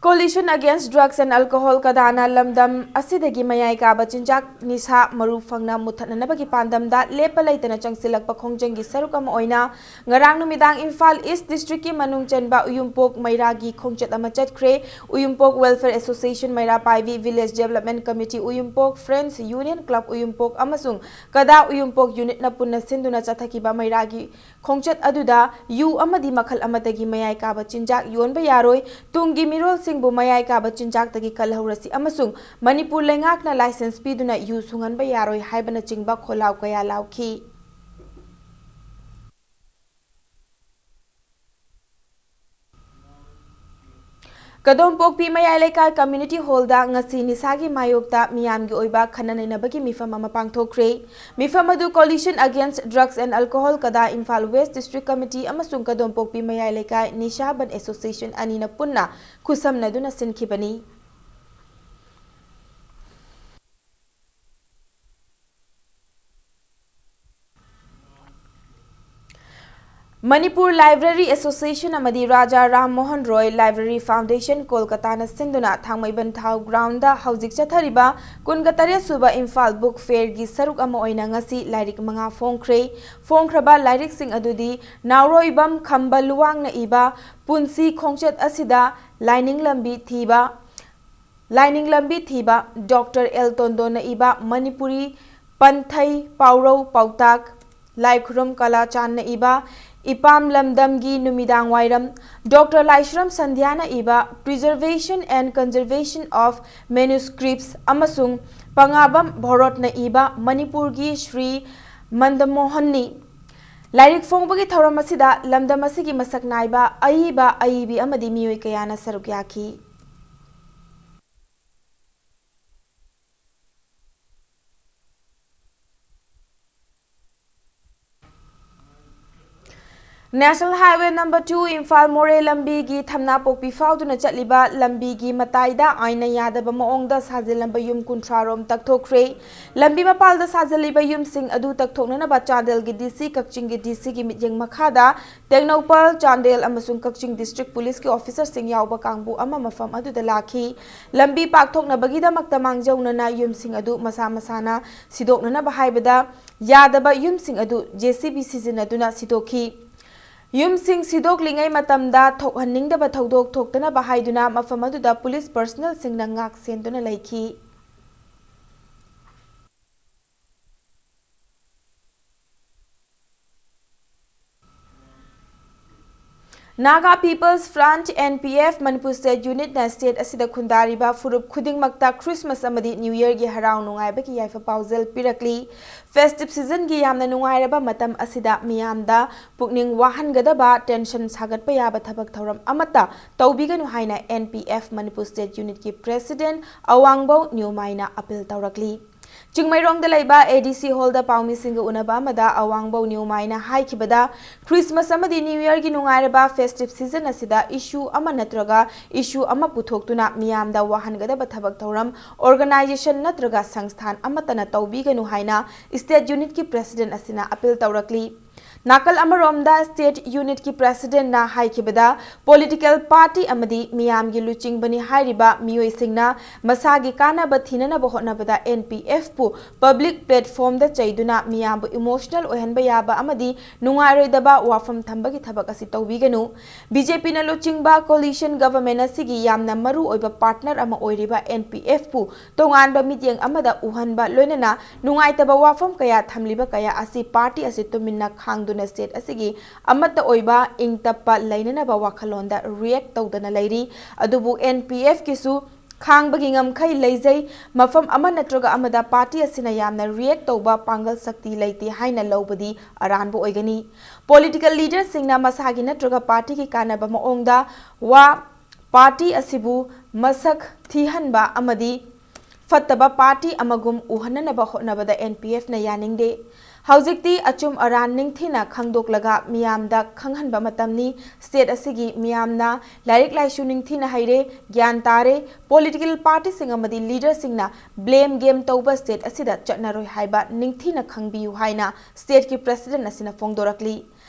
Coalition Against Drugs and Alcohol, ꯀꯗꯥꯅ ꯂꯝꯗꯝ ꯑꯁꯤꯗꯒꯤ ꯃꯌꯥꯏ ꯀꯥꯕ ꯆꯤꯟꯖꯥꯛ ꯅꯤꯁꯥ ꯃꯔꯨ ꯐꯪꯅ ꯃꯨꯠꯊꯠꯅꯅꯕꯒꯤ ꯄꯥꯟꯗꯝꯗ ꯂꯦꯞꯄ ꯂꯩꯇꯅ ꯆꯪꯁꯤꯜꯂꯛꯄ ꯈꯣꯡꯖꯪꯒꯤ ꯁꯔꯨꯛ ꯑꯃ ꯑꯣꯏꯅ ꯉꯔꯥꯡ ꯅꯨꯃꯤꯗꯥꯡ ꯏꯝꯐꯥꯜ ꯏꯁ ꯗꯤꯁꯇ꯭ꯔꯤꯛꯀꯤ ꯃꯅꯨꯡ ꯆꯟꯕ ꯎꯌꯨꯝꯄꯣꯛ ꯃꯩꯔꯥꯒꯤ ꯈꯣꯡꯆꯠ ꯑꯃ ꯆꯠꯈ꯭ꯔꯦ꯫ ꯎꯌꯨꯝꯄꯣꯛ Welfare Association, ꯃꯩꯔꯥ ꯄꯥꯏꯕꯤ Village Development Committee, ꯎꯌꯨꯝꯄꯣꯛ Friends Union Club ꯎꯌꯨꯝꯄꯣꯛ ꯑꯃꯁꯨꯡ ꯀꯗꯥ ꯎꯌꯨꯝꯄꯣꯛ unitꯅ ꯄꯨꯟꯅ ꯁꯤꯟꯗꯨꯅ ꯆꯠꯊꯈꯤꯕ ꯃꯩꯔꯥꯒꯤ ꯈꯣꯡꯆꯠ ꯑꯗꯨꯗ ꯌꯨ ꯑꯃꯗꯤ ꯃꯈꯜ ꯑꯃꯠꯇꯒꯤ ꯃꯌꯥꯏ ꯀꯥꯕ ꯆꯤꯟꯖꯥꯛ ꯌꯣꯟꯕ ꯌꯥꯔꯣꯏ, ꯇꯨꯡꯒꯤ ꯃꯤꯔꯣꯜꯁꯤꯡꯕꯨ ꯃꯌꯥꯏ ꯀꯥꯕ ꯆꯤꯟꯖꯥꯛꯇꯒꯤ ꯀꯜꯍꯧꯔꯁꯤ ꯑꯃꯁꯨꯡ ꯃꯅꯤꯄꯨꯔ ꯂꯩꯉꯥꯛꯅ license ꯄꯤꯗꯨꯅ ꯌꯨ ꯁꯨꯡꯍꯟꯕ ꯌꯥꯔꯣꯏ ꯍꯥꯏꯕꯅꯆꯤꯡꯕ ꯈꯣꯜꯂꯥꯎ ꯀꯌꯥ ꯂꯥꯎꯈꯤ꯫ ꯀꯗꯣꯝꯄꯣꯛꯄꯤ ꯃꯌꯥꯏ ꯂꯩꯀꯥꯏ Community Hallꯗ ꯉꯁꯤ ꯅꯤꯁꯥꯒꯤ ꯃꯥꯌꯣꯛꯇ ꯃꯤꯌꯥꯝꯒꯤ ꯑꯣꯏꯕ ꯈꯟꯅ ꯅꯩꯅꯕꯒꯤ ꯃꯤꯐꯝ ꯑꯃ ꯄꯥꯡꯊꯣꯛꯈ꯭ꯔꯦ꯫ ꯃꯤꯐꯝ ꯑꯗꯨ Coalition Against Drugs and Alcohol, ꯀꯗꯥ, ꯏꯝꯐꯥꯜ West District Committee ꯑꯃꯁꯨꯡ ꯀꯗꯣꯝꯄꯣꯛꯄꯤ ꯃꯌꯥꯏ ꯂꯩꯀꯥꯏ ꯅꯤꯁꯥ ꯕꯟ Association ꯑꯅꯤꯅ ꯄꯨꯟꯅ ꯈꯨꯠꯁꯝꯅꯗꯨꯅ ꯁꯤꯟꯈꯤꯕꯅꯤ꯫ ꯃꯅꯤꯄꯨꯔ Library Association ꯑꯃꯗꯤ ꯔꯥꯖꯥ ꯔꯥꯝ ꯃꯣꯍꯟ ꯔꯣꯏ Library Foundation, ꯀꯣꯜꯀꯇꯥꯅ ꯁꯤꯟꯗꯨꯅ ꯊꯥꯡꯃꯩꯕꯟ ꯊꯥꯎ groundꯗ ꯍꯧꯖꯤꯛ ꯆꯠꯊꯔꯤꯕ ꯀꯨꯟꯒ ꯇꯔꯦꯠ ꯁꯨꯕ ꯏꯝꯐꯥꯜ Book Fairꯒꯤ ꯁꯔꯨꯛ ꯑꯃ ꯑꯣꯏꯅ ꯉꯁꯤ ꯂꯥꯏꯔꯤꯛ ꯃꯉꯥ ꯐꯣꯡꯈ꯭ꯔꯦ꯫ ꯐꯣꯡꯈ꯭ꯔꯕ ꯂꯥꯏꯔꯤꯛꯁꯤꯡ ꯑꯗꯨꯗꯤ ꯅꯥꯎꯔꯣꯏꯕꯝ ꯈꯝꯕ ꯂꯨꯋꯥꯡꯅ ꯏꯕ ꯄꯨꯟꯁꯤ ꯈꯣꯡꯆꯠ ꯑꯁꯤꯗ ꯂꯥꯏꯅꯤꯡ ꯂꯝꯕꯤ ꯊꯤꯕ, ꯂꯥꯏꯅꯤꯡ ꯂꯝꯕꯤ ꯊꯤꯕ, ꯗꯣꯛꯇꯔ ꯑꯦꯜ ꯇꯣꯟꯗꯣꯟꯅ ꯏꯕ ꯃꯅꯤꯄꯨꯔꯤ ꯄꯟꯊꯩ ꯄꯥꯎꯔꯧ ꯄꯥꯎꯇꯥꯛ, ꯂꯥꯏꯈꯨꯔꯨꯝ ꯀꯂꯥꯆꯥꯟꯅ ꯏꯕ ꯏꯄꯥꯝ ꯂꯝꯗꯝꯒꯤ ꯅꯨꯃꯤꯗꯥꯡ ꯋꯥꯏꯔꯝ, ꯗꯣꯛꯇꯔ ꯂꯥꯏꯁ꯭ꯔꯝ ꯁꯟꯙ꯭ꯌꯥꯅ ꯏꯕ Preservation and Conservation of Manuscripts ꯑꯃꯁꯨꯡ ꯄꯉꯥꯕꯝ ꯚꯣꯔꯣꯠꯅ ꯏꯕ ꯃꯅꯤꯄꯨꯔꯒꯤ ꯁ꯭ꯔꯤ ꯃꯟꯗꯃꯣꯍꯟꯅꯤ꯫ ꯂꯥꯏꯔꯤꯛ ꯐꯣꯡꯕꯒꯤ ꯊꯧꯔꯝ ꯑꯁꯤꯗ ꯂꯝꯗꯝ ꯑꯁꯤꯒꯤ ꯃꯁꯛ ꯅꯥꯏꯕ ꯑꯏꯕ, ꯑꯏꯕꯤ ꯑꯃꯗꯤ ꯃꯤꯑꯣꯏ ꯀꯌꯥꯅ ꯁꯔꯨꯛ ꯌꯥꯈꯤ꯫ National Highway number two Imphal Moreh ꯂꯝꯕꯤꯒꯤ ꯊꯝꯅꯥꯄꯣꯛꯄꯤ ꯐꯥꯎꯗꯨꯅ ꯆꯠꯂꯤꯕ ꯂꯝꯕꯤꯒꯤ ꯃꯇꯥꯏꯗ ꯑꯥꯏꯟꯅ ꯌꯥꯗꯕ ꯃꯑꯣꯡꯗ ꯁꯥꯖꯤꯜꯂꯝꯕ ꯌꯨꯝ ꯀꯨꯟꯊ꯭ꯔꯥ ꯔꯣꯝ ꯇꯛꯊꯣꯛꯈ꯭ꯔꯦ꯫ ꯂꯝꯕꯤ ꯃꯄꯥꯜꯗ ꯁꯥꯖꯤꯜꯂꯤꯕ ꯌꯨꯝꯁꯤꯡ ꯑꯗꯨ ꯇꯛꯊꯣꯛꯅꯅꯕ ꯆꯥꯟꯗꯦꯜꯒꯤ D C, ꯀꯛꯆꯤꯡꯒꯤ D C ꯒꯤ ꯃꯤꯠꯌꯦꯡ ꯃꯈꯥꯗ ꯇꯦꯡꯅꯧꯄꯜ, ꯆꯥꯟꯗꯦꯜ ꯑꯃꯁꯨꯡ ꯀꯛꯆꯤꯡ district police ꯀꯤ officer ꯁꯤꯡ ꯌꯥꯎꯕ ꯀꯥꯡꯕꯨ ꯑꯃ ꯃꯐꯝ ꯑꯗꯨꯗ ꯂꯥꯛꯈꯤ꯫ ꯂꯝꯕꯤ ꯄꯥꯛꯊꯣꯛꯅꯕꯒꯤꯗꯃꯛꯇ ꯃꯥꯡꯖꯧꯅꯅ ꯌꯨꯝꯁꯤꯡ ꯑꯗꯨ ꯃꯁꯥ ꯃꯁꯥꯅ ꯁꯤꯗꯣꯛꯅꯅꯕ ꯍꯥꯏꯕꯗ, ꯌꯥꯗꯕ ꯌꯨꯝꯁꯤꯡ ꯑꯗꯨ J C B ꯁꯤꯖꯤꯟꯅꯗꯨꯅ ꯁꯤꯗꯣꯛꯈꯤ꯫ ꯌꯨꯝꯁꯤꯡ ꯁꯤꯗꯣꯛꯂꯤꯉꯩ ꯃꯇꯝꯗ ꯊꯣꯛꯍꯟꯅꯤꯡꯗꯕ ꯊꯧꯗꯣꯛ ꯊꯣꯛꯇꯅꯕ ꯍꯥꯏꯗꯨꯅ ꯃꯐꯝ ꯑꯗꯨꯗ police personnel ꯁꯤꯡꯅ ꯉꯥꯛ ꯁꯦꯟꯗꯨꯅ ꯂꯩꯈꯤ꯫ Naga People's Front, N P F, Manipur State Unit ꯅ state ꯑꯁꯤꯗ ꯈꯨꯟꯗꯥꯔꯤꯕ ꯐꯨꯔꯨꯞ ꯈꯨꯗꯤꯡꯃꯛꯇ Christmas ꯑꯃꯗꯤ New Year ꯒꯤ ꯍꯔꯥꯎ ꯅꯨꯡꯉꯥꯏꯕꯒꯤ ꯌꯥꯏꯐ ꯄꯥꯎꯖꯦꯜ ꯄꯤꯔꯛꯂꯤ꯫ Festive season ꯒꯤ ꯌꯥꯝꯅ ꯅꯨꯡꯉꯥꯏꯔꯕ ꯃꯇꯝ ꯑꯁꯤꯗ ꯃꯤꯌꯥꯝꯗ ꯄꯨꯛꯅꯤꯡ ꯋꯥꯍꯟꯒꯗꯕ, tension ꯁꯥꯒꯠꯄ ꯌꯥꯕ ꯊꯕꯛ ꯊꯧꯔꯝ ꯑꯃꯠꯇ ꯇꯧꯕꯤꯒꯅꯨ ꯍꯥꯏꯅ N P F Manipur State Unit ꯀꯤ President ꯑꯋꯥꯡꯕꯧ ꯅ꯭ꯌꯨꯃꯥꯏꯅ appeal ꯇꯧꯔꯛꯂꯤ꯫ ꯆꯤꯡꯃꯩꯔꯣꯡꯗ ꯂꯩꯕ A D C hall ꯗ ꯄꯥꯎꯃꯤꯁꯤꯡꯒ ꯎꯅꯕ ꯑꯃꯗ ꯑꯋꯥꯡꯕꯧ ꯅ꯭ꯌꯨꯃꯥꯏꯅ ꯍꯥꯏꯈꯤꯕꯗ, Christmas ꯑꯃꯗꯤ New Year ꯒꯤ ꯅꯨꯡꯉꯥꯏꯔꯕ festive season ꯑꯁꯤꯗ issue ꯑꯃ ꯅꯠꯇ꯭ꯔꯒ issue ꯑꯃ ꯄꯨꯊꯣꯛꯇꯨꯅ ꯃꯤꯌꯥꯝꯗ ꯋꯥꯍꯟꯒꯗꯕ ꯊꯕꯛ ꯊꯧꯔꯝ organization ꯅꯠꯇ꯭ꯔꯒ ꯁꯪꯁꯊꯥꯟ ꯑꯃꯠꯇꯅ ꯇꯧꯕꯤꯒꯅꯨ ꯍꯥꯏꯅ state unit ꯀꯤ president ꯑꯁꯤꯅ appeal ꯇꯧꯔꯛꯂꯤ꯫ ꯅꯥꯀꯜ ꯑꯃꯔꯣꯝꯗ, state unit ꯀꯤ president ꯅ ꯍꯥꯏꯈꯤꯕꯗ, political party ꯑꯃꯗꯤ ꯃꯤꯌꯥꯝꯒꯤ ꯂꯨꯆꯤꯡꯕꯅꯤ ꯍꯥꯏꯔꯤꯕ ꯃꯤꯑꯣꯏꯁꯤꯡꯅ ꯃꯁꯥꯒꯤ ꯀꯥꯟꯅꯕ ꯊꯤꯅꯅꯕ ꯍꯣꯠꯅꯕꯗ N P F ꯄꯨ public platform ꯗ ꯆꯩꯗꯨꯅ ꯃꯤꯌꯥꯝꯕꯨ emotional ꯑꯣꯏꯍꯟꯕ ꯌꯥꯕ ꯑꯃꯗꯤ ꯅꯨꯡꯉꯥꯏꯔꯣꯏꯗꯕ ꯋꯥꯐꯝ ꯊꯝꯕꯒꯤ ꯊꯕꯛ ꯑꯁꯤ ꯇꯧꯕꯤꯒꯅꯨ꯫ B J P ꯅ ꯂꯨꯆꯤꯡꯕ coalition government ꯑꯁꯤꯒꯤ ꯌꯥꯝꯅ ꯃꯔꯨ ꯑꯣꯏꯕ partner ꯑꯃ ꯑꯣꯏꯔꯤꯕ N P F ꯄꯨ ꯇꯣꯉꯥꯟꯕ ꯃꯤꯠꯌꯦꯡ ꯑꯃꯗ ꯎꯍꯟꯕ, ꯂꯣꯏꯅꯅ ꯅꯨꯡꯉꯥꯏꯇꯕ ꯋꯥꯐꯝ ꯀꯌꯥ ꯊꯝꯂꯤꯕ ꯀꯌꯥ ꯑꯁꯤ party ꯑꯁꯤ ꯇꯨꯃꯤꯟꯅ ꯈꯥꯡꯗꯨꯅ state ꯑꯁꯤꯒꯤ ꯑꯃꯠꯇ ꯑꯣꯏꯕ ꯏꯪ ꯇꯞꯄ ꯂꯩꯅꯅꯕ ꯋꯥꯈꯜꯂꯣꯟꯗ react ꯇꯧꯗꯅ ꯂꯩꯔꯤ꯫ ꯑꯗꯨꯕꯨ N P F ꯀꯤꯁꯨ ꯈꯥꯡꯕꯒꯤ ꯉꯝꯈꯩ ꯂꯩꯖꯩ꯫ ꯃꯐꯝ ꯑꯃ ꯅꯠꯇ꯭ꯔꯒ ꯑꯃꯗ party ꯑꯁꯤꯅ ꯌꯥꯝꯅ react ꯇꯧꯕ ꯄꯥꯡꯒꯜ ꯁꯛꯇꯤ ꯂꯩꯇꯦ ꯍꯥꯏꯅ ꯂꯧꯕꯗꯤ ꯑꯔꯥꯟꯕ ꯑꯣꯏꯒꯅꯤ꯫ Political leader ꯁꯤꯡꯅ ꯃꯁꯥꯒꯤ ꯅꯠꯇ꯭ꯔꯒ party ꯒꯤ ꯀꯥꯟꯅꯕ ꯃꯑꯣꯡꯗ ꯋꯥ party ꯑꯁꯤꯕꯨ ꯃꯁꯛ ꯊꯤꯍꯟꯕ ꯑꯃꯗꯤ ꯐꯠꯇꯕ ꯄꯥꯔꯇꯤ ꯑꯃꯒꯨꯝ ꯎꯍꯟꯅꯅꯕ ꯍꯣꯠꯅꯕꯗ ꯑꯦꯟ ꯄꯤ ꯑꯦꯐꯅ ꯌꯥꯅꯤꯡꯗꯦ꯫ ꯍꯧꯖꯤꯛꯇꯤ ꯑꯆꯨꯝ ꯑꯔꯥꯟ ꯅꯤꯡꯊꯤꯅ ꯈꯪꯗꯣꯛꯂꯒ ꯃꯤꯌꯥꯝꯗ ꯈꯪꯍꯟꯕ ꯃꯇꯝꯅꯤ꯫ ꯁ꯭ꯇꯦꯠ ꯑꯁꯤꯒꯤ ꯃꯤꯌꯥꯝꯅ ꯂꯥꯏꯔꯤꯛ ꯂꯥꯏꯁꯨ ꯅꯤꯡꯊꯤꯅ ꯍꯩꯔꯦ, ꯒ꯭ꯌꯥꯟ ꯇꯥꯔꯦ꯫ ꯄꯣꯂꯤꯇꯤꯀꯦꯜ ꯄꯥꯔꯇꯤꯁꯤꯡ ꯑꯃꯗꯤ ꯂꯤꯗꯔꯁꯤꯡꯅ ꯕ꯭ꯂꯦꯝ ꯒꯦꯝ ꯇꯧꯕ ꯁ꯭ꯇꯦꯠ ꯑꯁꯤꯗ ꯆꯠꯅꯔꯣꯏ ꯍꯥꯏꯕ ꯅꯤꯡꯊꯤꯅ ꯈꯪꯕꯤꯌꯨ ꯍꯥꯏꯅ ꯁ꯭ꯇꯦꯠꯀꯤ ꯄ꯭ꯔꯦꯁꯤꯗꯦꯟꯠ ꯑꯁꯤꯅ ꯐꯣꯡꯗꯣꯔꯛꯂꯤ꯫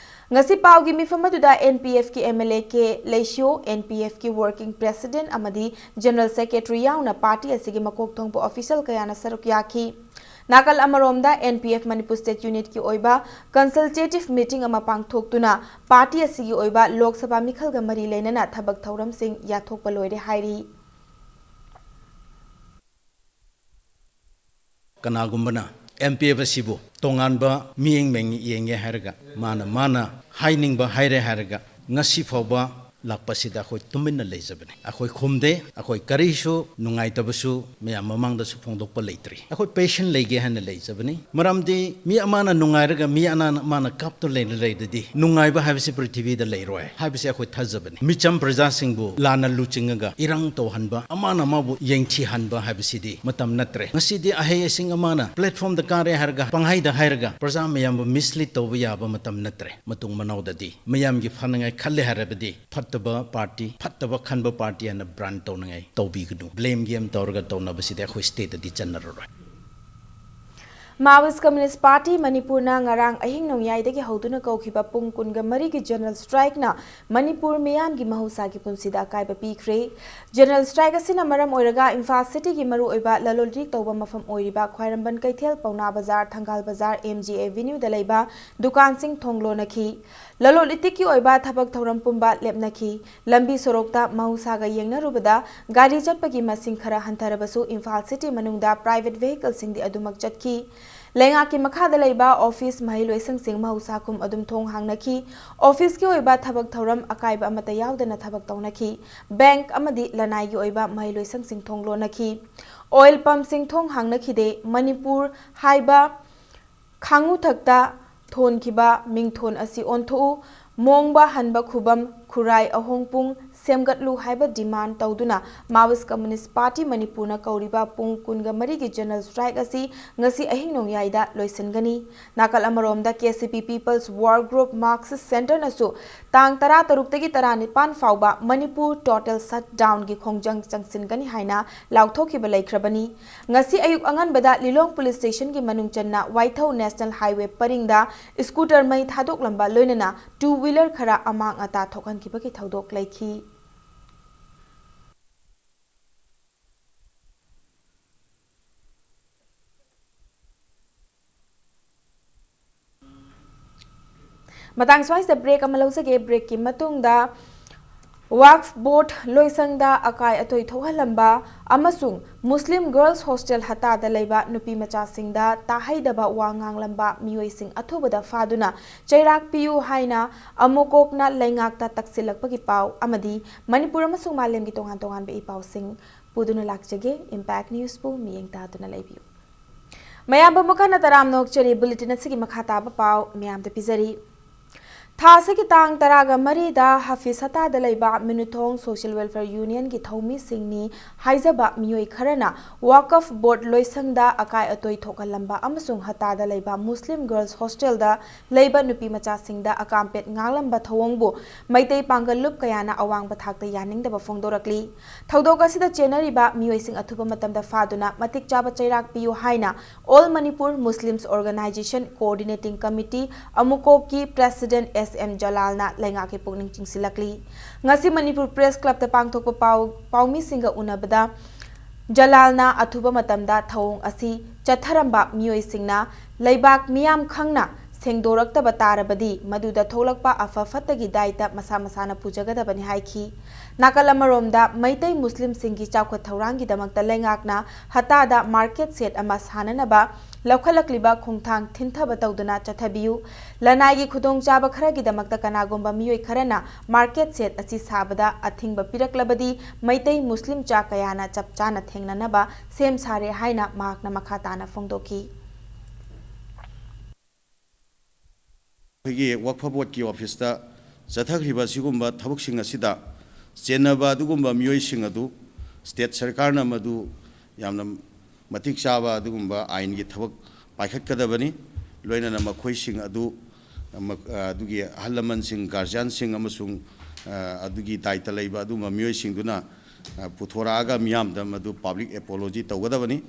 ꯉꯁꯤ ꯄꯥꯎꯒꯤ ꯃꯤꯐꯝ ꯑꯗꯨꯗ ꯑꯦꯟ ꯄꯤ ꯑꯦꯐꯀꯤ M L A K Leishiyo, N P ꯑꯦꯐꯀꯤ ꯋꯥꯔꯀꯤꯡ ꯄ꯭ꯔꯦꯁꯤꯗꯦꯟꯠ ꯑꯃꯗꯤ ꯖꯦꯅꯔꯦꯜ ꯁꯦꯀ꯭ꯔꯦꯇꯔꯤ ꯌꯥꯎꯅ ꯄꯥꯔꯇꯤ ꯑꯁꯤꯒꯤ ꯃꯀꯣꯛ ꯊꯣꯡꯕ ꯑꯣꯐꯤꯁꯤꯌꯦꯜ ꯀꯌꯥꯅ ꯁꯔꯨꯛ ꯌꯥꯈꯤ꯫ ꯅꯥꯀꯜ ꯑꯃꯔꯣꯝꯗ, N P F Manipur state ꯌꯨꯅꯤꯠꯀꯤ ꯑꯣꯏꯕ ꯀꯟꯁꯜꯇꯦꯇꯤꯚ ꯃꯤꯇꯤꯡ ꯑꯃ ꯄꯥꯡꯊꯣꯛꯇꯨꯅ ꯄꯥꯔꯇꯤ ꯑꯁꯤꯒꯤ ꯑꯣꯏꯕ ꯂꯣꯛ ꯁꯚꯥ ꯃꯤꯈꯜꯒ ꯃꯔꯤ ꯂꯩꯅꯅ ꯊꯕꯛ ꯊꯧꯔꯝꯁꯤꯡ ꯌꯥꯊꯣꯛꯄ ꯂꯣꯏꯔꯦ ꯍꯥꯏꯔꯤ꯫ ꯀꯅꯥꯒꯨꯝꯕꯅ ꯑꯦꯝ ꯄꯤ ꯑꯦꯐ ꯑꯁꯤꯕꯨ ꯇꯣꯉꯥꯟꯕ ꯃꯤꯠꯌꯦꯡ ꯃꯦꯡ ꯌꯦꯡꯉꯦ ꯍꯥꯏꯔꯒ, ꯃꯥꯅ, ꯃꯥꯅ ꯍꯥꯏꯅꯤꯡꯕ ꯍꯥꯏꯔꯦ ꯍꯥꯏꯔꯒ, ꯉꯁꯤ ꯐꯥꯎꯕ ꯂꯥꯛꯄꯁꯤꯗ ꯑꯩꯈꯣꯏ ꯇꯨꯃꯤꯟꯅ ꯂꯩꯖꯕꯅꯤ꯫ ꯑꯩꯈꯣꯏ ꯈꯨꯝꯗꯦ, ꯑꯩꯈꯣꯏ ꯀꯔꯤꯁꯨ ꯅꯨꯡꯉꯥꯏꯇꯕꯁꯨ ꯃꯌꯥꯝ ꯃꯃꯥꯡꯗꯁꯨ ꯐꯣꯡꯗꯣꯛꯄ ꯂꯩꯇ꯭ꯔꯤ꯫ ꯑꯩꯈꯣꯏ ꯄꯦꯁꯦꯟ ꯂꯩꯒꯦ ꯍꯥꯏꯅ ꯂꯩꯖꯕꯅꯤ꯫ ꯃꯔꯝꯗꯤ ꯃꯤ ꯑꯃꯅ ꯅꯨꯡꯉꯥꯏꯔꯒ ꯃꯤ ꯑꯅꯥꯅ, ꯃꯥꯅ ꯀꯞꯇꯨꯅ ꯂꯩꯔ ꯂꯩꯔꯗꯤ ꯅꯨꯡꯉꯥꯏꯕ ꯍꯥꯏꯕꯁꯤ ꯄ꯭ꯔꯤꯊꯤꯕꯤꯗ ꯂꯩꯔꯣꯏ ꯍꯥꯏꯕꯁꯤ ꯑꯩꯈꯣꯏ ꯊꯥꯖꯕꯅꯤ꯫ ꯃꯤꯆꯝ ꯄ꯭ꯔꯖꯥꯁꯤꯡꯕꯨ ꯂꯥꯟꯅ ꯂꯨꯆꯤꯡꯉꯒ ꯏꯔꯥꯡ ꯇꯧꯍꯟꯕ, ꯑꯃꯅ ꯑꯃꯕꯨ ꯌꯦꯡꯊꯤꯍꯟꯕ ꯍꯥꯏꯕꯁꯤꯗꯤ ꯃꯇꯝ ꯅꯠꯇ꯭ꯔꯦ꯫ ꯉꯁꯤꯗꯤ ꯑꯍꯩ ꯑꯁꯤꯡ ꯑꯃꯅ ꯄ꯭ꯂꯦꯠꯐꯣꯝꯗ ꯀꯥꯔꯦ ꯍꯥꯏꯔꯒ, ꯄꯪꯍꯥꯏꯗ ꯍꯥꯏꯔꯒ, ꯄ꯭ꯔꯖꯥ ꯃꯌꯥꯝꯕꯨ ꯃꯤꯁꯂꯤꯠ ꯇꯧꯕ ꯌꯥꯕ ꯃꯇꯝ ꯅꯠꯇ꯭ꯔꯦ꯫ ꯃꯇꯨꯡ ꯃꯅꯥꯎꯗꯗꯤ ꯃꯌꯥꯝꯒꯤ ꯐꯅꯉꯥꯏ ꯈꯜꯂꯦ ꯍꯥꯏꯔꯕꯗꯤ ꯐꯠꯇꯕ ꯄꯥꯔꯇꯤ, ꯐꯠꯇꯕ ꯈꯟꯕ ꯄꯥꯔꯇꯤ ꯍꯥꯏꯅ ꯕ꯭ꯔꯥꯟ ꯇꯧꯅꯉꯥꯏ ꯇꯧꯕꯤꯒꯅꯨ꯫ ꯕ꯭ꯂꯦꯝ ꯒꯦꯝ ꯇꯧꯔꯒ ꯇꯧꯅꯕꯁꯤꯗꯤ ꯑꯩꯈꯣꯏ ꯁ꯭ꯇꯦꯠꯇꯗꯤ ꯆꯠꯅꯔꯔꯣꯏ꯫ ꯃꯥꯔꯛꯁꯤꯁ ꯀꯝꯃ꯭ꯌꯨꯅꯤꯁ ꯄꯥꯔꯇꯤ ꯃꯅꯤꯄꯨꯔꯅ ꯉꯔꯥꯡ ꯑꯍꯤꯡ ꯅꯣꯡꯌꯥꯏꯗꯒꯤ ꯍꯧꯗꯨꯅ ꯀꯧꯈꯤꯕ ꯄꯨꯡ ꯀꯨꯟꯒ ꯃꯔꯤꯒꯤ ꯖꯦꯅꯔꯦꯜ ꯁ꯭ꯇ꯭ꯔꯥꯏꯛꯅ ꯃꯅꯤꯄꯨꯔ ꯃꯤꯌꯥꯝꯒꯤ ꯃꯍꯧꯁꯥꯒꯤ ꯄꯨꯟꯁꯤꯗ ꯑꯀꯥꯏꯕ ꯄꯤꯈ꯭ꯔꯦ꯫ ꯖꯦꯅꯔꯦꯜ ꯁ꯭ꯇ꯭ꯔꯥꯏꯛ ꯑꯁꯤꯅ ꯃꯔꯝ ꯑꯣꯏꯔꯒ ꯏꯝꯐꯥꯜ ꯁꯤꯇꯤꯒꯤ ꯃꯔꯨꯑꯣꯏꯕ ꯂꯂꯣꯟ ꯏꯇꯤꯛ ꯇꯧꯕ ꯃꯐꯝ ꯑꯣꯏꯔꯤꯕ ꯈ꯭ꯋꯥꯏꯔꯝꯕꯟ ꯀꯩꯊꯦꯜ, ꯄꯥꯎꯅꯥ ꯕꯖꯥꯔ, ꯊꯪꯒꯥꯜ ꯕꯖꯥꯔ, ꯑꯦꯝ ꯖꯤ ꯑꯦꯚꯦꯅ꯭ꯌꯨꯗ ꯂꯩꯕ ꯗꯨꯀꯥꯟꯁꯤꯡ ꯊꯣꯡ ꯂꯣꯟꯅꯈꯤ꯫ ꯂꯂꯣꯟ ꯏꯇꯤꯛꯀꯤ ꯑꯣꯏꯕ ꯊꯕꯛ ꯊꯧꯔꯝ ꯄꯨꯝꯕ ꯂꯦꯞꯅꯈꯤ꯫ ꯂꯝꯕꯤ ꯁꯣꯔꯣꯛꯇ ꯃꯍꯧꯁꯥꯒ ꯌꯦꯡꯅꯔꯨꯕꯗ ꯒꯥꯔꯤ ꯆꯠꯄꯒꯤ ꯃꯁꯤꯡ ꯈꯔ ꯍꯟꯊꯔꯕꯁꯨ ꯏꯝꯐꯥꯜ ꯁꯤꯇꯤ ꯃꯅꯨꯡꯗ ꯄ꯭ꯔꯥꯏꯚꯦꯠ ꯚꯦꯍꯤꯀꯜꯁꯤꯡꯗꯤ ꯑꯗꯨꯃꯛ ꯆꯠꯈꯤ꯫ ꯂꯩꯉꯥꯛꯀꯤ ꯃꯈꯥꯗ ꯂꯩꯕ ꯑꯣꯐꯤꯁ, ꯃꯍꯩꯂꯣꯏꯁꯪꯁꯤꯡ ꯃꯍꯧꯁꯥ ꯀꯨꯝ ꯑꯗꯨꯝ ꯊꯣꯡ ꯍꯥꯡꯅꯈꯤ꯫ ꯑꯣꯐꯤꯁꯀꯤ ꯑꯣꯏꯕ ꯊꯕꯛ ꯊꯧꯔꯝ ꯑꯀꯥꯏꯕ ꯑꯃꯠꯇ ꯌꯥꯎꯗꯅ ꯊꯕꯛ ꯇꯧꯅꯈꯤ꯫ ꯕꯦꯡꯛ ꯑꯃꯗꯤ ꯂꯅꯥꯏꯒꯤ ꯑꯣꯏꯕ ꯃꯍꯩꯂꯣꯏꯁꯪꯁꯤꯡ ꯊꯣꯡ ꯂꯣꯟꯅꯈꯤ꯫ ꯑꯣꯏꯜ ꯄꯝꯁꯤꯡ ꯊꯣꯡ ꯍꯥꯡꯅꯈꯤꯗꯦ꯫ ꯃꯅꯤꯄꯨꯔ ꯍꯥꯏꯕ ꯈꯥꯡꯉꯨꯊꯛꯇ ꯊꯣꯟꯈꯤꯕ ꯃꯤꯡꯊꯣꯟ ꯑꯁꯤ ꯑꯣꯟꯊꯣꯛꯎ꯫ ꯃꯣꯡꯕ ꯍꯟꯕ ꯈꯨꯕꯝ, ꯈꯨꯔꯥꯏ ꯑꯍꯣꯡꯄꯨꯡ ꯁꯦꯝꯒꯠꯂꯨ ꯍꯥꯏꯕ demand ꯇꯧꯗꯨꯅ Marxist Communist Party ꯃꯅꯤꯄꯨꯔꯅ ꯀꯧꯔꯤꯕ ꯄꯨꯡ ꯀꯨꯟꯒ ꯃꯔꯤꯒꯤ general strike ꯑꯁꯤ ꯉꯁꯤ ꯑꯍꯤꯡ ꯅꯣꯡꯌꯥꯏꯗ ꯂꯣꯏꯁꯤꯟꯒꯅꯤ꯫ ꯅꯥꯀꯜ ꯑꯃꯔꯣꯝꯗ, KCP People's Work Group Marxist Centreꯅꯁꯨ ꯇꯥꯡ ꯇꯔꯥꯇꯔꯨꯛꯇꯒꯤ ꯇꯔꯥꯅꯤꯄꯥꯟ ꯐꯥꯎꯕ ꯃꯅꯤꯄꯨꯔ total shutdownꯒꯤ ꯈꯣꯡꯖꯪ ꯆꯪꯁꯤꯟꯒꯅꯤ ꯍꯥꯏꯅ ꯂꯥꯎꯊꯣꯛꯈꯤꯕ ꯂꯩꯈ꯭ꯔꯕꯅꯤ꯫ ꯉꯁꯤ ꯑꯌꯨꯛ ꯑꯉꯟꯕꯗ ꯂꯤꯂꯣꯡ police stationꯒꯤ ꯃꯅꯨꯡ ꯆꯟꯅ ꯋꯥꯏꯊꯧ National Highway ꯄꯔꯤꯡꯗ scooter ꯃꯩ ꯊꯥꯗꯣꯛꯂꯝꯕ ꯂꯣꯏꯅꯅ two wheeler ꯈꯔ ꯑꯃꯥꯡ ꯑꯇꯥ ꯊꯣꯛꯍꯟꯈꯤꯕꯒꯤ ꯊꯧꯗꯣꯛ ꯂꯩꯈꯤ꯫ ꯃꯇꯥꯡ ꯁ꯭ꯋꯥꯏꯁꯤꯗ break ꯑꯃ ꯂꯧꯖꯒꯦ꯫ Breakꯀꯤ ꯃꯇꯨꯡꯗ Waqf Board ꯂꯣꯏꯁꯪꯗ ꯑꯀꯥꯏ ꯑꯇꯣꯏ ꯊꯣꯛꯍꯜꯂꯝꯕ ꯑꯃꯁꯨꯡ Muslim Girls Hostel ꯍꯠꯇꯥꯗ ꯂꯩꯕ ꯅꯨꯄꯤ ꯃꯆꯥꯁꯤꯡꯗ ꯇꯥꯍꯩꯗꯕ ꯋꯥ ꯉꯥꯡꯂꯝꯕ ꯃꯤꯑꯣꯏꯁꯤꯡ ꯑꯊꯨꯕꯗ ꯐꯥꯗꯨꯅ ꯆꯩꯔꯥꯛ ꯄꯤꯌꯨ ꯍꯥꯏꯅ ꯑꯃꯨꯀꯣꯛꯅ ꯂꯩꯉꯥꯛꯇ ꯇꯛꯁꯤꯜꯂꯛꯄꯒꯤ ꯄꯥꯎ ꯑꯃꯗꯤ ꯃꯅꯤꯄꯨꯔ ꯑꯃꯁꯨꯡ ꯃꯥꯂꯦꯝꯒꯤ ꯇꯣꯉꯥꯟ ꯇꯣꯉꯥꯟꯕ ꯏ ꯄꯥꯎꯁꯤꯡ ꯄꯨꯗꯨꯅ ꯂꯥꯛꯆꯒꯦ꯫ Impact Newsꯄꯨ ꯃꯤꯠꯌꯦꯡ ꯇꯥꯗꯨꯅ ꯂꯩꯕꯤꯌꯨ꯫ ꯃꯌꯥꯝꯕꯨ ꯃꯈꯥ ꯇꯔꯥꯝꯅ ꯑꯣꯛꯆꯔꯤ꯫ Bulletin ꯑꯁꯤꯒꯤ ꯃꯈꯥ ꯇꯥꯕ ꯄꯥꯎ ꯃꯌꯥꯝꯗ ꯄꯤꯖꯔꯤ꯫ ꯊꯥ ꯑꯁꯤꯒꯤ ꯇꯥꯡ ꯇꯔꯥꯒ ꯃꯔꯤꯗ ꯍꯥꯐꯤꯖ ꯍꯠꯇꯥꯗ ꯂꯩꯕ ꯃꯤꯅꯨꯊꯣꯡ Social Welfare Unionꯒꯤ ꯊꯧꯃꯤꯁꯤꯡꯅꯤ ꯍꯥꯏꯖꯕ ꯃꯤꯑꯣꯏ ꯈꯔꯅ Waqf Board ꯂꯣꯏꯁꯪꯗ ꯑꯀꯥꯏ ꯑꯇꯣꯏ ꯊꯣꯛꯍꯜꯂꯝꯕ ꯑꯃꯁꯨꯡ ꯍꯠꯇꯥꯗ ꯂꯩꯕ Muslim Girls Hostelꯗ ꯂꯩꯕ ꯅꯨꯄꯤ ꯃꯆꯥꯁꯤꯡꯗ ꯑꯀꯥꯝꯄꯦꯠ ꯉꯥꯡꯂꯝꯕ ꯊꯧꯑꯣꯡꯕꯨ ꯃꯩꯇꯩ ꯄꯥꯡꯒꯜ ꯂꯨꯞ ꯀꯌꯥꯅ ꯑꯋꯥꯡꯕ ꯊꯥꯛꯇ ꯌꯥꯅꯤꯡꯗꯕ ꯐꯣꯡꯗꯣꯔꯛꯂꯤ꯫ ꯊꯧꯗꯣꯛ ꯑꯁꯤꯗ ꯆꯦꯟꯅꯔꯤꯕ ꯃꯤꯑꯣꯏꯁꯤꯡ ꯑꯊꯨꯕ ꯃꯇꯝꯗ ꯐꯥꯗꯨꯅ ꯃꯇꯤꯛ ꯆꯥꯕ ꯆꯩꯔꯥꯛ ꯄꯤꯌꯨ ꯍꯥꯏꯅ All Manipur Muslims Organisation Coordinating Committee ꯑꯃꯨꯀꯣꯛꯀꯤ President S M ꯖꯂꯥꯜꯅ ꯂꯩꯉꯥꯛꯀꯤ ꯄꯨꯛꯅꯤꯡ ꯆꯤꯡꯁꯤꯜꯂꯛꯂꯤ꯫ ꯉꯁꯤ ꯃꯅꯤꯄꯨꯔ Press Clubꯇ ꯄꯥꯡꯊꯣꯛꯄ ꯄꯥꯎ, ꯄꯥꯎꯃꯤꯁꯤꯡꯒ ꯎꯅꯕꯗ ꯖꯂꯥꯜꯅ ꯑꯊꯨꯕ ꯃꯇꯝꯗ ꯊꯧꯑꯣꯡ ꯑꯁꯤ ꯆꯠꯊꯔꯝꯕ ꯃꯤꯑꯣꯏꯁꯤꯡꯅ ꯂꯩꯕꯥꯛ ꯃꯤꯌꯥꯝ ꯈꯪꯅ ꯁꯦꯡꯗꯣꯔꯛꯇꯕ ꯇꯥꯔꯕꯗꯤ ꯃꯗꯨꯗ ꯊꯣꯛꯂꯛꯄ ꯑꯐ ꯐꯠꯇꯒꯤ ꯗꯥꯏꯇ ꯃꯁꯥ ꯃꯁꯥꯅ ꯄꯨꯖꯒꯗꯕꯅꯤ ꯍꯥꯏꯈꯤ꯫ ꯅꯥꯀꯜ ꯑꯃꯔꯣꯝꯗ, ꯃꯩꯇꯩ ꯃꯨꯁꯂꯤꯝꯁꯤꯡꯒꯤ ꯆꯥꯎꯈꯠ ꯊꯧꯔꯥꯡꯒꯤꯗꯃꯛꯇ ꯂꯩꯉꯥꯛꯅ ꯍꯠꯇꯥꯗ market shed ꯑꯃ ꯁꯥꯅꯅꯕ ꯂꯧꯈꯠꯂꯛꯂꯤꯕ ꯈꯣꯡꯊꯥꯡ ꯊꯤꯟꯊꯕ ꯇꯧꯗꯨꯅ ꯆꯠꯊꯕꯤꯌꯨ꯫ ꯂꯅꯥꯏꯒꯤ ꯈꯨꯗꯣꯡꯆꯥꯕ ꯈꯔꯒꯤꯗꯃꯛꯇ ꯀꯅꯥꯒꯨꯝꯕ ꯃꯤꯑꯣꯏ ꯈꯔꯅ market shed ꯑꯁꯤ ꯁꯥꯕꯗ ꯑꯊꯤꯡꯕ ꯄꯤꯔꯛꯂꯕꯗꯤ ꯃꯩꯇꯩ ꯃꯨꯁꯂꯤꯝ ꯆꯥ ꯀꯌꯥꯅ ꯆꯞ ꯆꯥꯅ ꯊꯦꯡꯅꯅꯕ ꯁꯦꯝ ꯁꯥꯔꯦ ꯍꯥꯏꯅ ꯃꯍꯥꯛꯅ ꯃꯈꯥ ꯇꯥꯅ ꯐꯣꯡꯗꯣꯛꯈꯤ꯫ ꯑꯩꯈꯣꯏꯒꯤ ꯋꯛꯐ ꯕꯣꯔꯗꯀꯤ ꯑꯣꯐꯤꯁꯇ ꯆꯠꯊꯈ꯭ꯔꯤꯕ ꯑꯁꯤꯒꯨꯝꯕ ꯊꯕꯛꯁꯤꯡ ꯑꯁꯤꯗ ꯆꯦꯟꯅꯕ ꯑꯗꯨꯒꯨꯝꯕ ꯃꯤꯑꯣꯏꯁꯤꯡ ꯑꯗꯨ state ꯁꯔꯀꯥꯔꯅ ꯃꯗꯨ ꯌꯥꯝꯅ ꯃꯇꯤꯛ ꯆꯥꯕ ꯑꯗꯨꯒꯨꯝꯕ ꯑꯥꯏꯟꯒꯤ ꯊꯕꯛ ꯄꯥꯏꯈꯠꯀꯗꯕꯅꯤ꯫ ꯂꯣꯏꯅꯅ ꯃꯈꯣꯏꯁꯤꯡ ꯑꯗꯨ, ꯑ, ꯑꯗꯨꯒꯤ ꯑꯍꯜ ꯂꯃꯟꯁꯤꯡ, guardianꯁꯤꯡ ꯑꯃꯁꯨꯡ, ꯑ, ꯑꯗꯨꯒꯤ ꯗꯥꯏꯇ ꯂꯩꯕ ꯑꯗꯨꯒꯨꯝꯕ ꯃꯤꯑꯣꯏꯁꯤꯡꯗꯨꯅ, ꯑ, ꯄꯨꯊꯣꯔꯛꯑꯒ ꯃꯤꯌꯥꯝꯗ ꯃꯗꯨ public apology ꯇꯧꯒꯗꯕꯅꯤ꯫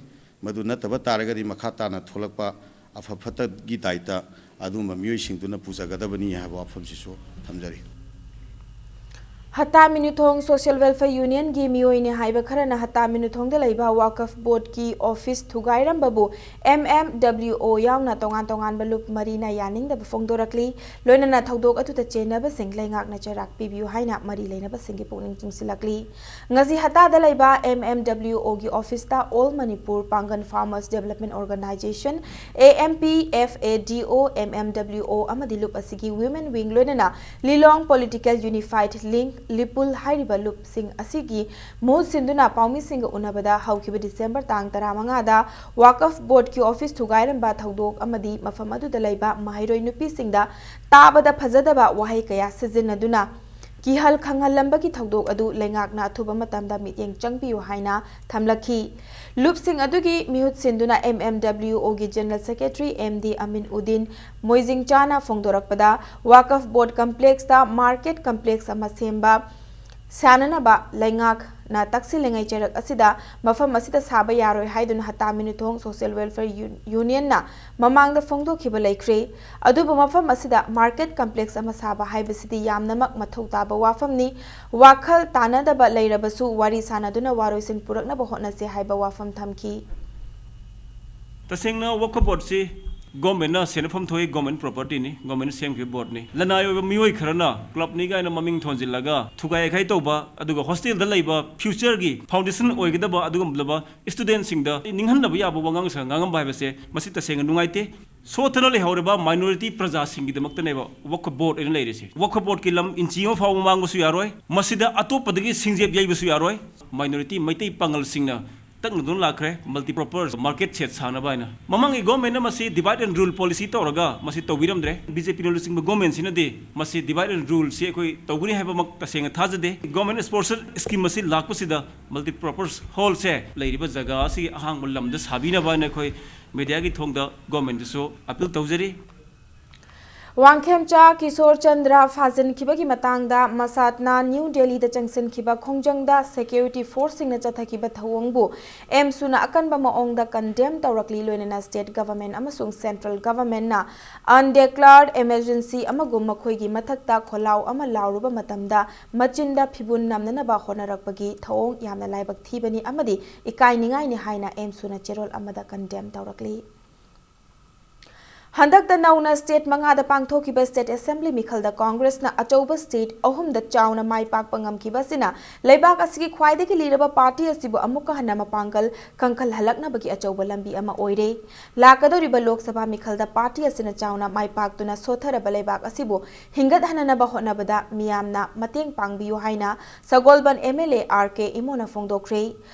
ꯃꯗꯨ ꯅꯠꯇꯕ ꯇꯥꯔꯒꯗꯤ ꯃꯈꯥ ꯇꯥꯅ ꯊꯣꯛꯂꯛꯄ ꯑꯐ ꯐꯠꯇꯒꯤ ꯗꯥꯏꯇ ꯑꯗꯨꯒꯨꯝꯕ ꯃꯤꯑꯣꯏꯁꯤꯡꯗꯨꯅ ꯄꯨꯖꯒꯗꯕꯅꯤ ꯍꯥꯏꯕ ꯋꯥꯐꯝꯁꯤꯁꯨ ꯊꯝꯖꯔꯤ꯫ ꯍꯠꯇꯥ ꯃꯤꯅꯨꯊꯣꯡ Social Welfare Unionꯒꯤ ꯃꯤꯑꯣꯏꯅꯤ ꯍꯥꯏꯕ ꯈꯔꯅ ꯍꯠꯇꯥ ꯃꯤꯅꯨꯊꯣꯡꯗ ꯂꯩꯕ ꯋꯥꯀꯐ ꯕꯣꯔꯗꯀꯤ office ꯊꯨꯒꯥꯏꯔꯝꯕꯕꯨ M M W O ꯌꯥꯎꯅ ꯇꯣꯉꯥꯟ ꯇꯣꯉꯥꯟꯕ ꯂꯨꯞ ꯃꯔꯤꯅ ꯌꯥꯅꯤꯡꯗꯕ ꯐꯣꯡꯗꯣꯔꯛꯂꯤ꯫ ꯂꯣꯏꯅꯅ ꯊꯧꯗꯣꯛ ꯑꯗꯨꯗ ꯆꯦꯟꯅꯕꯁꯤꯡ ꯂꯩꯉꯥꯛꯅ ꯆꯩꯔꯥꯛ ꯄꯤꯕꯤꯌꯨ ꯍꯥꯏꯅ ꯃꯔꯤ ꯂꯩꯅꯕꯁꯤꯡꯒꯤ ꯄꯨꯛꯅꯤꯡ ꯆꯤꯡꯁꯤꯜꯂꯛꯂꯤ꯫ ꯉꯁꯤ ꯍꯠꯇꯥꯗ ꯂꯩꯕ M M W Oꯒꯤ ꯑꯣꯐꯤꯁꯇ All Manipur Pangan Farmers Development Organization, A M P F A D O, M M W O ꯑꯃꯗꯤ ꯂꯨꯞ ꯑꯁꯤꯒꯤ Women Wing ꯂꯣꯏꯅꯅ Lilong Political Unified Link, ꯂꯤꯄꯨꯜ ꯍꯥꯏꯔꯤꯕ ꯂꯨꯞꯁꯤꯡ ꯑꯁꯤꯒꯤ ꯃꯍꯨꯠ ꯁꯤꯟꯗꯨꯅ ꯄꯥꯎꯃꯤꯁꯤꯡꯒ ꯎꯅꯕꯗ ꯍꯧꯈꯤꯕ ꯗꯤꯁꯦꯝꯕꯔ ꯇꯥꯡ ꯇꯔꯥꯃꯉꯥꯗ ꯋꯥꯀꯐ ꯕꯣꯔꯗꯀꯤ ꯑꯣꯐꯤꯁ ꯊꯨꯒꯥꯏꯔꯝꯕ ꯊꯧꯗꯣꯛ ꯑꯃꯗꯤ ꯃꯐꯝ ꯑꯗꯨꯗ ꯂꯩꯕ ꯃꯍꯩꯔꯣꯏ ꯅꯨꯄꯤꯁꯤꯡꯗ ꯇꯥꯕꯗ ꯐꯖꯗꯕ ꯋꯥꯍꯩ ꯀꯌꯥ ꯁꯤꯖꯤꯟꯅꯗꯨꯅ ꯀꯤꯍꯜ ꯈꯪꯍꯜꯂꯝꯕꯒꯤ ꯊꯧꯗꯣꯛ ꯑꯗꯨ ꯂꯩꯉꯥꯛꯅ ꯑꯊꯨꯕ ꯃꯇꯝꯗ ꯃꯤꯠꯌꯦꯡ ꯆꯪꯕꯤꯌꯨ ꯍꯥꯏꯅ ꯊꯝꯂꯛꯈꯤ꯫ ꯂꯨꯞꯁꯤꯡ ꯑꯗꯨꯒꯤ ꯃꯤꯍꯨꯠ ꯁꯤꯟꯗꯨꯅ M M W Oꯒꯤ General Secretary M D Amin Uddin ꯃꯣꯏꯖꯤꯡ ꯆꯥꯅ ꯐꯣꯡꯗꯣꯔꯛꯄꯗ, ꯋꯥꯀꯐ ꯕꯣꯔꯗ ꯀꯝꯄ꯭ꯂꯦꯛꯁꯇ market complex ꯑꯃ ꯁꯦꯝꯕ ꯁꯥꯅꯅꯕ ꯂꯩꯉꯥꯛꯅ ꯇꯛꯁꯤꯜꯂꯤꯉꯩ ꯆꯩꯔꯛ ꯑꯁꯤꯗ ꯃꯐꯝ ꯑꯁꯤꯗ ꯁꯥꯕ ꯌꯥꯔꯣꯏ ꯍꯥꯏꯗꯨꯅ ꯍꯠꯇꯥ ꯃꯤꯅꯨꯊꯣꯡ Social Welfare ꯌꯨ-, Unionꯅ ꯃꯃꯥꯡꯗ ꯐꯣꯡꯗꯣꯛꯈꯤꯕ ꯂꯩꯈ꯭ꯔꯦ꯫ ꯑꯗꯨꯕꯨ ꯃꯐꯝ ꯑꯁꯤꯗ market complex ꯑꯃ ꯁꯥꯕ ꯍꯥꯏꯕꯁꯤꯗꯤ ꯌꯥꯝꯅꯃꯛ ꯃꯊꯧ ꯇꯥꯕ ꯋꯥꯐꯝꯅꯤ꯫ ꯋꯥꯈꯜ ꯇꯥꯅꯗꯕ ꯂꯩꯔꯕꯁꯨ ꯋꯥꯔꯤ ꯁꯥꯅꯗꯨꯅ ꯋꯥꯔꯣꯏꯁꯤꯟ ꯄꯨꯔꯛꯅꯕ ꯍꯣꯠꯅꯁꯤ ꯍꯥꯏꯕ ꯋꯥꯐꯝ ꯊꯝꯈꯤ꯫ ꯇꯁꯦꯡꯅ ꯋꯛꯐ ꯕꯣꯔꯗꯁꯤ ꯒꯣꯔꯃꯦꯟꯅ ꯁꯦꯟꯐꯝ ꯊꯣꯛꯏ, ꯒꯣꯔꯃꯦꯟ ꯄ꯭ꯔꯣꯄꯔꯇꯤꯅꯤ, ꯒꯣꯔꯃꯦꯟꯅ ꯁꯦꯝꯈꯤꯕ ꯕꯣꯔꯗꯅꯤ꯫ ꯂꯅꯥꯏ ꯑꯣꯏꯕ ꯃꯤꯑꯣꯏ ꯈꯔꯅ ꯀ꯭ꯂꯕꯅꯤ ꯀꯥꯏꯅ ꯃꯃꯤꯡ ꯊꯣꯟꯖꯤꯜꯂꯒ ꯊꯨꯒꯥꯏ ꯌꯥꯏꯈꯥꯏ ꯇꯧꯕ, ꯑꯗꯨꯒ ꯍꯣꯁꯇꯦꯜꯗ ꯂꯩꯕ ꯐ꯭ꯌꯨꯆꯔꯒꯤ ꯐꯥꯎꯟꯗꯦꯁꯟ ꯑꯣꯏꯒꯗꯕ ꯑꯗꯨꯒꯨꯝꯂꯕ ꯁ꯭ꯇꯨꯗꯦꯟꯠꯁꯤꯡꯗ ꯅꯤꯡꯍꯟꯅꯕ ꯌꯥꯕ ꯋꯥꯉꯥꯡ ꯁꯉꯥꯡ ꯉꯥꯡꯉꯝꯕ ꯍꯥꯏꯕꯁꯦ ꯃꯁꯤ ꯇꯁꯦꯡꯅ ꯅꯨꯡꯉꯥꯏꯇꯦ꯫ ꯁꯣꯠꯊꯅ ꯂꯩꯍꯧꯔꯕ ꯃꯥꯏꯅꯣꯔꯤꯇꯤ ꯄ꯭ꯔꯖꯥꯁꯤꯡꯒꯤꯗꯃꯛꯇꯅꯦꯕ ꯋꯛꯐ ꯕꯣꯔꯗ ꯑꯩꯅ ꯂꯩꯔꯤꯁꯦ꯫ ꯋꯛꯐ ꯕꯣꯔꯗꯀꯤ ꯂꯝ ꯏꯟꯆꯤ ꯑꯃ ꯐꯥꯎꯕ ꯃꯥꯡꯕꯁꯨ ꯌꯥꯔꯣꯏ, ꯃꯁꯤꯗ ꯑꯇꯣꯞꯄꯗꯒꯤ ꯁꯤꯡꯖꯦꯞ ꯌꯩꯕꯁꯨ ꯌꯥꯔꯣꯏ꯫ ꯃꯥꯏꯅꯣꯔꯤꯇꯤ ꯃꯩꯇꯩ ꯄꯥꯉꯜꯁꯤꯡꯅ ꯇꯛꯅꯗꯨꯅ ꯂꯥꯛꯈ꯭ꯔꯦ꯫ Multi purpose market shed ꯁꯥꯅꯕ ꯍꯥꯏꯅ꯫ ꯃꯃꯥꯡꯒꯤ government ꯅ ꯃꯁꯤ divide and rule policy ꯇꯧꯔꯒ ꯃꯁꯤ ꯇꯧꯕꯤꯔꯝꯗ꯭ꯔꯦ꯫ BJP ꯅ ꯂꯨꯆꯤꯡꯕ government ꯁꯤꯅꯗꯤ ꯃꯁꯤ divide and rule ꯁꯤ ꯑꯩꯈꯣꯏ ꯇꯧꯒꯅꯤ ꯍꯥꯏꯕꯃꯛ ꯇꯁꯦꯡꯅ ꯊꯥꯖꯗꯦ꯫ Government sponsor scheme ꯑꯁꯤ ꯂꯥꯛꯄꯁꯤꯗ multi purpose hall ꯁꯦ ꯂꯩꯔꯤꯕ ꯖꯒꯥ ꯑꯁꯤ ꯑꯍꯥꯡꯕ ꯂꯝꯗ ꯁꯥꯕꯤꯅꯕ ꯍꯥꯏꯅ ꯑꯩꯈꯣꯏ media ꯒꯤ ꯊꯣꯡꯗ government ꯗꯁꯨ appeal ꯇꯧꯖꯔꯤ꯫ ꯋꯥꯡꯈꯦꯝꯆꯥ ꯀꯤꯁꯣꯔ ꯆꯟꯗ꯭ꯔ ꯐꯥꯖꯤꯟꯈꯤꯕꯒꯤ ꯃꯇꯥꯡꯗ ꯃꯁꯥꯠꯅ ꯅ꯭ꯌꯨ ꯗꯦꯜꯂꯤꯗ ꯆꯪꯁꯤꯟꯈꯤꯕ ꯈꯣꯡꯖꯪꯗ security force ꯁꯤꯡꯅ ꯆꯠꯊꯈꯤꯕ ꯊꯧꯑꯣꯡꯕꯨ ꯑꯦꯝꯁꯨꯅ ꯑꯀꯟꯕ ꯃꯑꯣꯡꯗ condemn ꯇꯧꯔꯛꯂꯤ꯫ ꯂꯣꯏꯅꯅ state government ꯑꯃꯁꯨꯡ central government ꯅ undeclared emergency ꯑꯃꯒꯨꯝ ꯃꯈꯣꯏꯒꯤ ꯃꯊꯛꯇ ꯈꯣꯜꯂꯥꯎ ꯑꯃ ꯂꯥꯎꯔꯨꯕ ꯃꯇꯝꯗ ꯃꯆꯤꯟꯗ ꯐꯤꯕꯨꯟ ꯅꯝꯅꯅꯕ ꯍꯣꯠꯅꯔꯛꯄꯒꯤ ꯊꯧꯑꯣꯡ ꯌꯥꯝꯅ ꯂꯥꯏꯕꯛ ꯊꯤꯕꯅꯤ ꯑꯃꯗꯤ ꯏꯀꯥꯏꯅꯤꯡꯉꯥꯏꯅꯤ ꯍꯥꯏꯅ ꯑꯦꯝꯁꯨꯅ ꯆꯦꯔꯣꯜ ꯑꯃꯗ condemn ꯇꯧꯔꯛꯂꯤ꯫ ꯍꯟꯗꯛꯇ ꯅꯧꯅ state ꯃꯉꯥꯗ ꯄꯥꯡꯊꯣꯛꯈꯤꯕ state assembly ꯃꯤꯈꯜꯗ ꯀꯣꯡꯒ꯭ꯔꯦꯁꯅ ꯑꯆꯧꯕ state ꯑꯍꯨꯝꯗ ꯆꯥꯎꯅ ꯃꯥꯏ ꯄꯥꯛꯄ ꯉꯝꯈꯤꯕ ꯑꯁꯤꯅ ꯂꯩꯕꯥꯛ ꯑꯁꯤꯒꯤ ꯈ꯭ꯋꯥꯏꯗꯒꯤ ꯂꯤꯔꯕ party ꯑꯁꯤꯕꯨ ꯑꯃꯨꯛꯀ ꯍꯟꯅ ꯃꯄꯥꯡꯒꯜ ꯀꯟꯈꯠꯍꯜꯂꯛꯅꯕꯒꯤ ꯑꯆꯧꯕ ꯂꯝꯕꯤ ꯑꯃ ꯑꯣꯏꯔꯦ꯫ ꯂꯥꯛꯀꯗꯧꯔꯤꯕ ꯂꯣꯛ ꯁꯚꯥ ꯃꯤꯈꯜꯗ party ꯑꯁꯤꯅ ꯆꯥꯎꯅ ꯃꯥꯏ ꯄꯥꯛꯇꯨꯅ ꯁꯣꯠꯊꯔꯕ ꯂꯩꯕꯥꯛ ꯑꯁꯤꯕꯨ ꯍꯤꯡꯒꯠꯍꯟꯅꯅꯕ ꯍꯣꯠꯅꯕꯗ ꯃꯤꯌꯥꯝꯅ ꯃꯇꯦꯡ ꯄꯥꯡꯕꯤꯌꯨ ꯍꯥꯏꯅ ꯁꯒꯣꯜꯕꯟ MLA RK ꯏꯃꯣꯅ ꯐꯣꯡꯗꯣꯛꯈ꯭ꯔꯦ꯫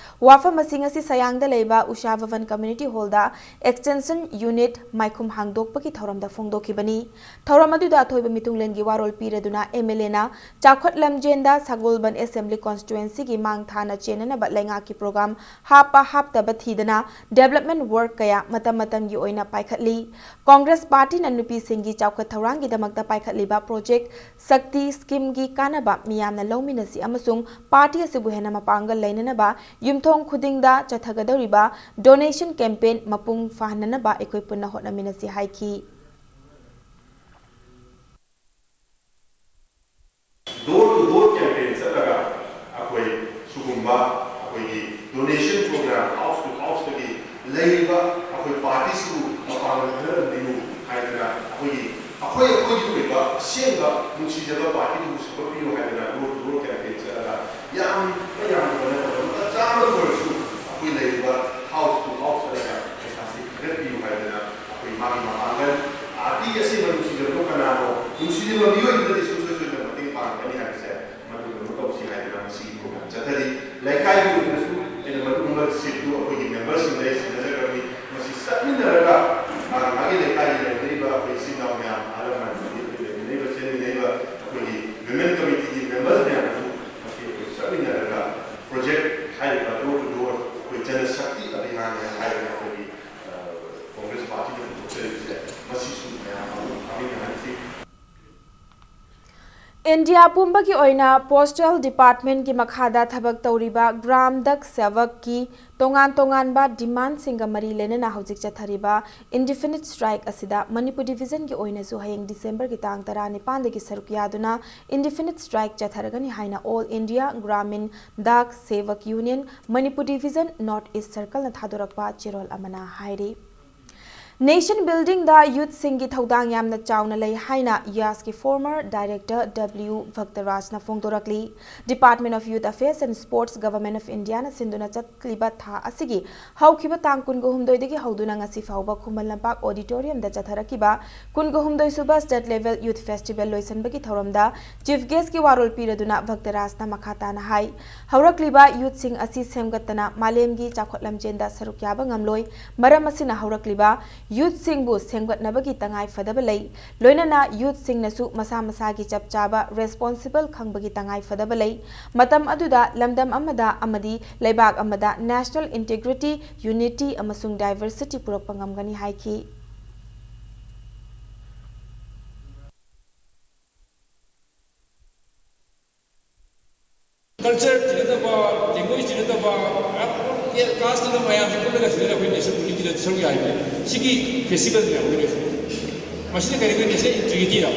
ꯋꯥꯐꯝ ꯑꯁꯤ ꯉꯁꯤ ꯁꯌꯥꯡꯗ ꯂꯩꯕ ꯎꯁꯥ ꯚꯕꯟ community hall ꯗ extension unit ꯃꯥꯏꯈꯨꯝ ꯍꯥꯡꯗꯣꯛꯄꯒꯤ ꯊꯧꯔꯝꯗ ꯐꯣꯡꯗꯣꯛꯈꯤꯕꯅꯤ꯫ ꯊꯧꯔꯝ ꯑꯗꯨꯗ ꯑꯊꯣꯏꯕ ꯃꯤꯊꯨꯡꯂꯦꯟꯒꯤ ꯋꯥꯔꯣꯜ ꯄꯤꯔꯗꯨꯅ MLA ꯅ ꯆꯥꯎꯈꯠ ꯂꯝꯖꯦꯟꯗ ꯁꯒꯣꯜꯕꯟ assembly constituency ꯒꯤ ꯃꯥꯡ ꯊꯥꯅ ꯆꯦꯟꯅꯅꯕ ꯂꯩꯉꯥꯛꯀꯤ program ꯍꯥꯞꯄ ꯍꯥꯞꯇꯕ ꯊꯤꯗꯅ development work ꯀꯌꯥ ꯃꯇꯝ ꯃꯇꯝꯒꯤ ꯑꯣꯏꯅ ꯄꯥꯏꯈꯠꯂꯤ꯫ ꯀꯣꯡꯒ꯭ꯔꯦꯁ party ꯅ ꯅꯨꯄꯤꯁꯤꯡꯒꯤ ꯆꯥꯎꯈꯠ ꯊꯧꯔꯥꯡꯒꯤꯗꯃꯛꯇ ꯄꯥꯏꯈꯠꯂꯤꯕ project ꯁꯛꯇꯤ scheme ꯒꯤ ꯀꯥꯟꯅꯕ ꯃꯤꯌꯥꯝꯅ ꯂꯧꯃꯤꯟꯅꯁꯤ ꯑꯃꯁꯨꯡ party ꯑꯁꯤꯕꯨ ꯍꯦꯟꯅ ꯃꯄꯥꯡꯒꯜ ꯂꯩꯅꯅꯕ ꯌꯨꯝꯊꯣꯡ ꯈꯨꯗꯤꯡꯗ ꯆꯠꯊꯒꯗꯧꯔꯤꯕ donation campaign ꯃꯄꯨꯡ ꯐꯥꯍꯟꯅꯅꯕ ꯑꯩꯈꯣꯏ ꯄꯨꯟꯅ ꯍꯣꯠꯅꯃꯤꯟꯅꯁꯤ ꯍꯥꯏꯈꯤ꯫ Door to door campaign ꯆꯠꯂꯒ ꯑꯩꯈꯣꯏ ꯁꯤꯒꯨꯝꯕ ꯑꯩꯈꯣꯏꯒꯤ donation program, house to house ꯇꯒꯤ ꯂꯩꯔꯤꯕ ꯑꯩꯈꯣꯏ party ꯁꯤꯕꯨ ꯃꯄꯥꯡꯒꯜ ꯀꯟꯈꯠꯍꯟꯕꯤꯌꯨ ꯍꯥꯏꯗꯅ ꯑꯩꯈꯣꯏꯒꯤ, ꯑꯩꯈꯣꯏ ꯑꯩꯈꯣꯏꯒꯤ ꯑꯣꯏꯕ ꯑꯁꯦꯡꯕ ꯅꯨꯡꯁꯤꯖꯕ party ꯗꯨꯕꯨ ꯁꯧꯒꯠꯄꯤꯌꯨ ꯍꯥꯏꯗꯅ door to door campaign ꯆꯠꯂꯒ ꯌꯥꯝꯕ ꯌꯥꯝꯗꯕ ꯅꯠꯇꯕ ꯂꯨꯄꯥ ꯆꯥꯝꯃ ꯑꯣꯏꯔꯁꯨ ꯑꯩꯈꯣꯏ ꯂꯩꯔꯤꯕ house to house ꯆꯠꯂꯒ ꯄꯩꯁꯥꯁꯤ ꯈꯥꯏꯒꯠꯄꯤꯌꯨ ꯍꯥꯏꯗꯅ ꯑꯩꯈꯣꯏ ꯃꯥꯒꯤ ꯃꯄꯥꯡꯒꯜ party ꯑꯁꯦꯡꯕ ꯅꯨꯡꯁꯤꯖꯕꯗꯣ ꯀꯅꯥꯅꯣ? ꯅꯨꯡꯁꯤꯖꯕ ꯃꯤꯑꯣꯏꯗꯨꯅꯗꯤ ꯁꯨꯡꯁꯣꯏ ꯁꯣꯏꯗꯅ ꯃꯇꯦꯡ ꯄꯥꯡꯒꯅꯤ ꯍꯥꯏꯕꯁꯦ ꯃꯗꯨ ꯀꯩꯅꯣ ꯇꯧꯁꯤ ꯍꯥꯏꯗꯅ ꯉꯁꯤꯒꯤ program ꯆꯠꯊꯔꯤ꯫ ꯂꯩꯀꯥꯏꯒꯤ ꯑꯣꯏꯅꯁꯨ ꯑꯩꯅ ꯃꯗꯨꯒꯨꯝꯕ ꯁꯤꯠꯇꯨ ꯑꯩꯈꯣꯏꯒꯤ ꯃꯦꯝꯕꯔꯁꯤꯡꯗ ꯑꯩ ꯁꯤꯟꯅꯖꯈ꯭ꯔꯕꯅꯤ꯫ ꯃꯁꯤ ꯆꯠꯃꯤꯟꯅꯔꯒ ꯃꯥꯒꯤ ꯃꯥꯒꯤ ꯂꯩꯀꯥꯏꯒꯤ ꯂꯩꯃꯤꯟꯅꯔꯤꯕ ꯑꯩꯈꯣꯏ ꯏꯆꯤꯟ ꯏꯅꯥꯎ ꯃꯌꯥꯝ, ꯑꯍꯜ ꯂꯃꯟ, ꯍꯧꯖꯤꯛ ꯑꯩꯈꯣꯏ ꯂꯩꯃꯤꯟꯅꯔꯤꯕ, ꯆꯦꯟꯃꯤꯟꯅꯔꯤꯕ ꯑꯩꯈꯣꯏꯒꯤ ꯋꯤꯃꯦꯟ ꯀꯃꯤꯇꯤꯒꯤ ꯃꯦꯝꯕꯔ ꯃꯌꯥꯝꯁꯨ ꯃꯁꯤ ꯑꯩꯈꯣꯏ ꯆꯠꯃꯤꯟꯅꯔꯒ ꯄ꯭ꯔꯣꯖꯦꯛ ꯍꯥꯏꯔꯤꯕ ꯗꯣꯔ ꯇꯨ ꯗꯣꯔ ꯑꯩꯈꯣꯏ ꯖꯅ ꯁꯛꯇꯤ ꯑꯚꯤꯌꯥꯟ ꯍꯥꯏꯔꯤꯕ ꯑꯩꯈꯣꯏꯒꯤ, ꯑ, ꯀꯣꯡꯒ꯭ꯔꯦꯁ ꯄꯥꯔꯇꯤꯅ ꯍꯧꯗꯣꯛꯆꯔꯤꯕꯁꯦ ꯃꯁꯤꯁꯨ ꯃꯌꯥꯝ ꯑꯃ ꯐꯥꯃꯤꯟꯅꯍꯟꯁꯤ꯫ ꯏꯟꯗꯤꯌꯥ ꯄꯨꯝꯕꯒꯤ ꯑꯣꯏꯅ ꯄꯣꯁꯇꯦꯜ ꯗꯤꯄꯥꯔꯠꯃꯦꯟꯠꯀꯤ ꯃꯈꯥꯗ ꯊꯕꯛ ꯇꯧꯔꯤꯕ ꯒ꯭ꯔꯥꯝ ꯗꯛ ꯁꯦꯚꯛꯀꯤ ꯇꯣꯉꯥꯟ ꯇꯣꯉꯥꯟꯕ ꯗꯤꯃꯥꯟꯁꯤꯡꯒ ꯃꯔꯤ ꯂꯩꯅꯅ ꯍꯧꯖꯤꯛ ꯆꯠꯊꯔꯤꯕ ꯏꯟꯗꯤꯐꯤꯅꯤꯠ ꯁ꯭ꯇ꯭ꯔꯥꯏꯛ ꯑꯁꯤꯗ ꯃꯅꯤꯄꯨꯔ ꯗꯤꯚꯤꯖꯟꯒꯤ ꯑꯣꯏꯅꯁꯨ ꯍꯌꯦꯡ ꯗꯤꯁꯦꯝꯕꯔꯒꯤ ꯇꯥꯡ ꯇꯔꯥꯅꯤꯄꯥꯟꯗꯒꯤ ꯁꯔꯨꯛ ꯌꯥꯗꯨꯅ ꯏꯟꯗꯤꯐꯤꯅꯤꯠ ꯁ꯭ꯇ꯭ꯔꯥꯏꯛ ꯆꯠꯊꯔꯒꯅꯤ ꯍꯥꯏꯅ all India Grameen Dak Sevak union Manipur division north east ꯁꯔꯀꯜꯅ ꯊꯥꯗꯣꯔꯛꯄ ꯆꯦꯔꯣꯜ ꯑꯃꯅ ꯍꯥꯏꯔꯤ꯫ ꯅꯦꯁꯟ ꯕꯤꯜꯗꯤꯡꯗ ꯌꯨꯠꯁꯤꯡꯒꯤ ꯊꯧꯗꯥꯡ ꯌꯥꯝꯅ ꯆꯥꯎꯅ ꯂꯩ ꯍꯥꯏꯅ ꯌꯥꯁꯀꯤ ꯐꯣꯔꯃꯔ ꯗꯥꯏꯔꯦꯛꯇꯔ ꯗꯕ꯭ꯂꯤꯌꯨ ꯚꯛꯇꯔꯥꯖꯅ ꯐꯣꯡꯗꯣꯔꯛꯂꯤ꯫ Department of Youth Affairs and Sports, Government of Indiaꯅ ꯁꯤꯟꯗꯨꯅ ꯆꯠꯂꯤꯕ ꯊꯥ ꯑꯁꯤꯒꯤ ꯍꯧꯈꯤꯕ ꯇꯥꯡ ꯀꯨꯟꯒ ꯍꯨꯝꯗꯣꯏꯗꯒꯤ ꯍꯧꯗꯨꯅ ꯉꯁꯤ ꯐꯥꯎꯕ ꯈꯨꯃꯟ ꯂꯝꯄꯥꯛ ꯑꯣꯗꯤꯇꯣꯔꯤꯌꯝꯗ ꯆꯠꯊꯔꯛꯈꯤꯕ ꯀꯨꯟꯒ ꯍꯨꯝꯗꯣꯏ ꯁꯨꯕ ꯁ꯭ꯇꯦꯠ ꯂꯦꯚꯦꯜ ꯌꯨꯠ ꯐꯦꯁꯇꯤꯚꯦꯜ ꯂꯣꯏꯁꯤꯟꯕꯒꯤ ꯊꯧꯔꯝꯗ ꯆꯤꯐ ꯒꯦꯁ꯭ꯠꯀꯤ ꯋꯥꯔꯣꯜ ꯄꯤꯔꯗꯨꯅ ꯚꯛꯇꯔꯥꯖꯅ ꯃꯈꯥ ꯇꯥꯅ ꯍꯥꯏ, ꯍꯧꯔꯛꯂꯤꯕ ꯌꯨꯠꯁꯤꯡ ꯑꯁꯤ ꯁꯦꯝꯒꯠꯇꯅ ꯃꯥꯂꯦꯝꯒꯤ ꯆꯥꯎꯈꯠ ꯂꯝꯖꯦꯟꯗ ꯁꯔꯨꯛ ꯌꯥꯕ ꯉꯝꯂꯣꯏ꯫ ꯃꯔꯝ ꯑꯁꯤꯅ ꯍꯧꯔꯛꯂꯤꯕ ꯌꯨꯠꯁꯤꯡꯕꯨ ꯁꯦꯝꯒꯠꯅꯕꯒꯤ ꯇꯉꯥꯏ ꯐꯗꯕ ꯂꯩ꯫ ꯂꯣꯏꯅꯅ ꯌꯨꯠꯁꯤꯡꯅꯁꯨ ꯃꯁꯥ ꯃꯁꯥꯒꯤ ꯆꯞ ꯆꯥꯕ ꯔꯦꯁꯄꯣꯟꯁꯤꯕꯜ ꯈꯪꯕꯒꯤ ꯇꯉꯥꯏ ꯐꯗꯕ ꯂꯩ꯫ ꯃꯇꯝ ꯑꯗꯨꯗ ꯂꯝꯗꯝ ꯑꯃꯗ ꯑꯃꯗꯤ ꯂꯩꯕꯥꯛ ꯑꯃꯗ ꯅꯦꯁꯅꯦꯜ ꯏꯟꯇꯤꯒ꯭ꯔꯤꯇꯤ, ꯌꯨꯅꯤꯇꯤ ꯑꯃꯁꯨꯡ ꯗꯥꯏꯚꯔꯁꯤꯇꯤ ꯄꯨꯔꯛꯄ ꯉꯝꯒꯅꯤ ꯍꯥꯏꯈꯤ꯫ ꯀꯜꯆꯔ ꯇꯤꯟꯅꯗꯕ, ꯂꯦꯡꯒ꯭ꯋꯦꯖ ꯇꯤꯟꯅꯗꯕ, ꯀꯥꯁ ꯇꯤꯟꯅꯗꯕ ꯃꯌꯥꯝꯁꯦ ꯄꯨꯜꯂꯒ ꯁꯤꯗ ꯑꯩꯈꯣꯏ ꯅꯦꯁꯅꯦꯜ ꯌꯨꯅꯤꯇꯤꯗ ꯁꯔꯨꯛ ꯌꯥꯔꯤꯕꯅꯤ꯫ ꯁꯤꯒꯤ ꯐꯦꯁꯇꯤꯚꯦꯜꯁꯤꯅ ꯑꯩꯈꯣꯏ ꯃꯁꯤꯅ ꯀꯔꯤꯒꯤꯅꯣ? ꯅꯦꯁꯅꯦꯜ ꯏꯟꯇꯤꯒ꯭ꯔꯤꯇꯤꯗ,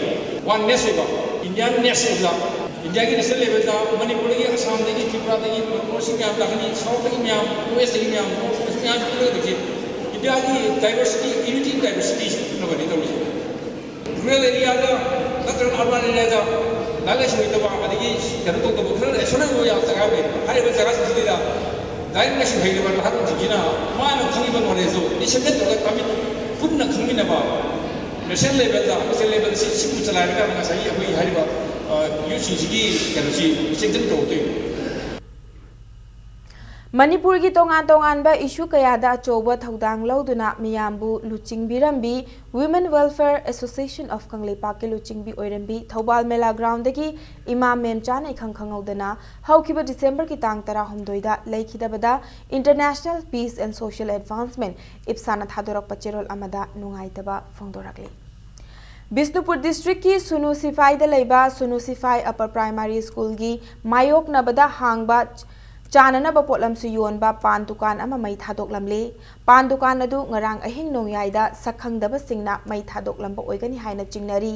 ꯋꯥꯟꯅꯦꯁ ꯑꯣꯏꯕ, ꯏꯟꯗꯤꯌꯥꯟꯅꯦꯁ ꯑꯣꯏꯕ, ꯏꯟꯗꯤꯌꯥꯒꯤ ꯅꯦꯁꯅꯦꯜ ꯂꯦꯚꯦꯜꯗ ꯃꯅꯤꯄꯨꯔꯗꯒꯤ, ꯑꯁꯥꯝꯗꯒꯤ, ꯇ꯭ꯔꯤꯄꯨꯔꯥꯗꯒꯤ, ꯅꯣꯔꯠ ꯏꯁꯀꯤ ꯃꯌꯥꯝ ꯂꯥꯛꯀꯅꯤ, ꯁꯥꯎꯠꯇꯒꯤ ꯃꯌꯥꯝ, ꯋꯦꯁꯇꯒꯤ ꯃꯌꯥꯝ, ꯅꯣꯔꯠ ꯏꯁꯀꯤ ꯃꯌꯥꯝ ꯄꯨꯜꯂꯒꯗꯤ ꯏꯟꯗꯤꯌꯥꯒꯤ ꯗꯥꯏꯚꯔꯁꯤꯇꯤ, ꯌꯨꯅꯤꯇꯤ ꯏꯟ ꯗꯥꯏꯚꯔꯁꯤꯇꯤ ꯁꯤꯟꯅꯕꯅꯤ ꯇꯧꯔꯤꯁꯦ꯫ ꯔꯨꯔꯦꯜ ꯑꯦꯔꯤꯌꯥꯗ ꯅꯠꯇ꯭ꯔꯒꯅ ꯑꯔꯕꯥꯟ ꯑꯦꯔꯤꯌꯥꯗ ꯂꯥꯏꯔꯤꯛ ꯂꯥꯏꯁꯨ ꯍꯩꯇꯕ, ꯑꯗꯒꯤ ꯀꯩꯅꯣ ꯇꯧꯗꯕ ꯈꯔ ꯁꯣꯟꯅꯕ ꯌꯥꯕ ꯖꯒꯥ ꯂꯩ꯫ ꯍꯥꯏꯔꯤꯕ ꯖꯒꯥꯁꯤꯡꯁꯤꯗ ꯂꯥꯏꯔꯤꯛ ꯂꯥꯏꯁꯨ ꯍꯩꯔꯕ ꯅꯍꯥꯔꯣꯜꯁꯤꯡꯁꯤꯅ ꯃꯥꯅ ꯈꯪꯉꯤꯕ ꯅꯣꯂꯦꯖꯇꯨ ꯗꯤꯁꯦꯃꯤꯅꯦꯠ ꯇꯧꯔꯒ ꯇꯝꯃꯤ-, ꯄꯨꯟꯅ ꯈꯪꯃꯤꯟꯅꯕ, ꯅꯦꯁꯅꯦꯜ ꯂꯦꯚꯦꯜꯗ, ꯅꯦꯁꯅꯦꯜ ꯂꯦꯚꯦꯜꯁꯤ ꯁꯤꯕꯨ ꯆꯂꯥꯏꯔꯀꯥꯟꯗ ꯉꯁꯥꯏꯒꯤ ꯑꯩꯈꯣꯏꯒꯤ ꯍꯥꯏꯔꯤꯕ, ꯑ, ꯌꯨꯠꯁꯤꯡꯁꯤꯒꯤ ꯀꯩꯅꯣꯁꯤ ꯁꯦꯡꯖꯟ ꯇꯧꯔꯛꯇꯣꯏꯅꯤ꯫ ꯃꯅꯤꯄꯨꯔꯒꯤ ꯇꯣꯉꯥꯟ ꯇꯣꯉꯥꯟꯕ ꯏꯁꯨ ꯀꯌꯥꯗ ꯑꯆꯧꯕ ꯊꯧꯗꯥꯡ ꯂꯧꯗꯨꯅ ꯃꯤꯌꯥꯝꯕꯨ ꯂꯨꯆꯤꯡꯕꯤꯔꯝꯕꯤ Women Welfare Association of ꯀꯪꯂꯩꯄꯥꯛꯀꯤ ꯂꯨꯆꯤꯡꯕꯤ ꯑꯣꯏꯔꯝꯕꯤ ꯊꯧꯕꯥꯜ ꯃꯦꯂꯥ ꯒ꯭ꯔꯥꯎꯟꯗꯒꯤ ꯏꯃꯥ ꯃꯦꯝꯆꯥꯅ ꯏꯈꯪ ꯈꯪꯍꯧꯗꯅ ꯍꯧꯈꯤꯕ ꯗꯤꯁꯦꯝꯕꯔꯒꯤ ꯇꯥꯡ ꯇꯔꯥꯍꯨꯝꯗꯣꯏꯗ ꯂꯩꯈꯤꯗꯕꯗ International Peace and Social Advancement, ꯏꯞꯁꯥꯅ ꯊꯥꯗꯣꯔꯛꯄ ꯆꯦꯔꯣꯜ ꯑꯃꯗ ꯅꯨꯡꯉꯥꯏꯇꯕ ꯐꯣꯡꯗꯣꯔꯛꯂꯤ꯫ ꯕꯤꯁꯅꯨꯄꯨꯔ ꯗꯤꯁꯇ꯭ꯔꯤꯛꯀꯤ ꯁꯨꯅꯨ ꯁꯤꯐꯥꯏꯗ ꯂꯩꯕ ꯁꯨꯅꯨ ꯁꯤꯐꯥꯏ ꯑꯄꯔ ꯄ꯭ꯔꯥꯏꯃꯥꯔꯤ ꯁ꯭ꯀꯨꯜꯒꯤ ꯃꯥꯌꯣꯛꯅꯕꯗ ꯍꯥꯡꯕ ꯆꯥꯅꯅꯕ ꯄꯣꯠꯂꯝꯁꯨ ꯌꯣꯟꯕ ꯄꯥꯟ ꯗꯨꯀꯥꯟ ꯑꯃ ꯃꯩ ꯊꯥꯗꯣꯛꯂꯝꯂꯦ꯫ ꯄꯥꯟ ꯗꯨꯀꯥꯟ ꯑꯗꯨ ꯉꯔꯥꯡ ꯑꯍꯤꯡ ꯅꯣꯡꯌꯥꯏꯗ ꯁꯛꯈꯪꯗꯕꯁꯤꯡꯅ ꯃꯩ ꯊꯥꯗꯣꯛꯂꯝꯕ ꯑꯣꯏꯒꯅꯤ ꯍꯥꯏꯅ ꯆꯤꯡꯅꯔꯤ꯫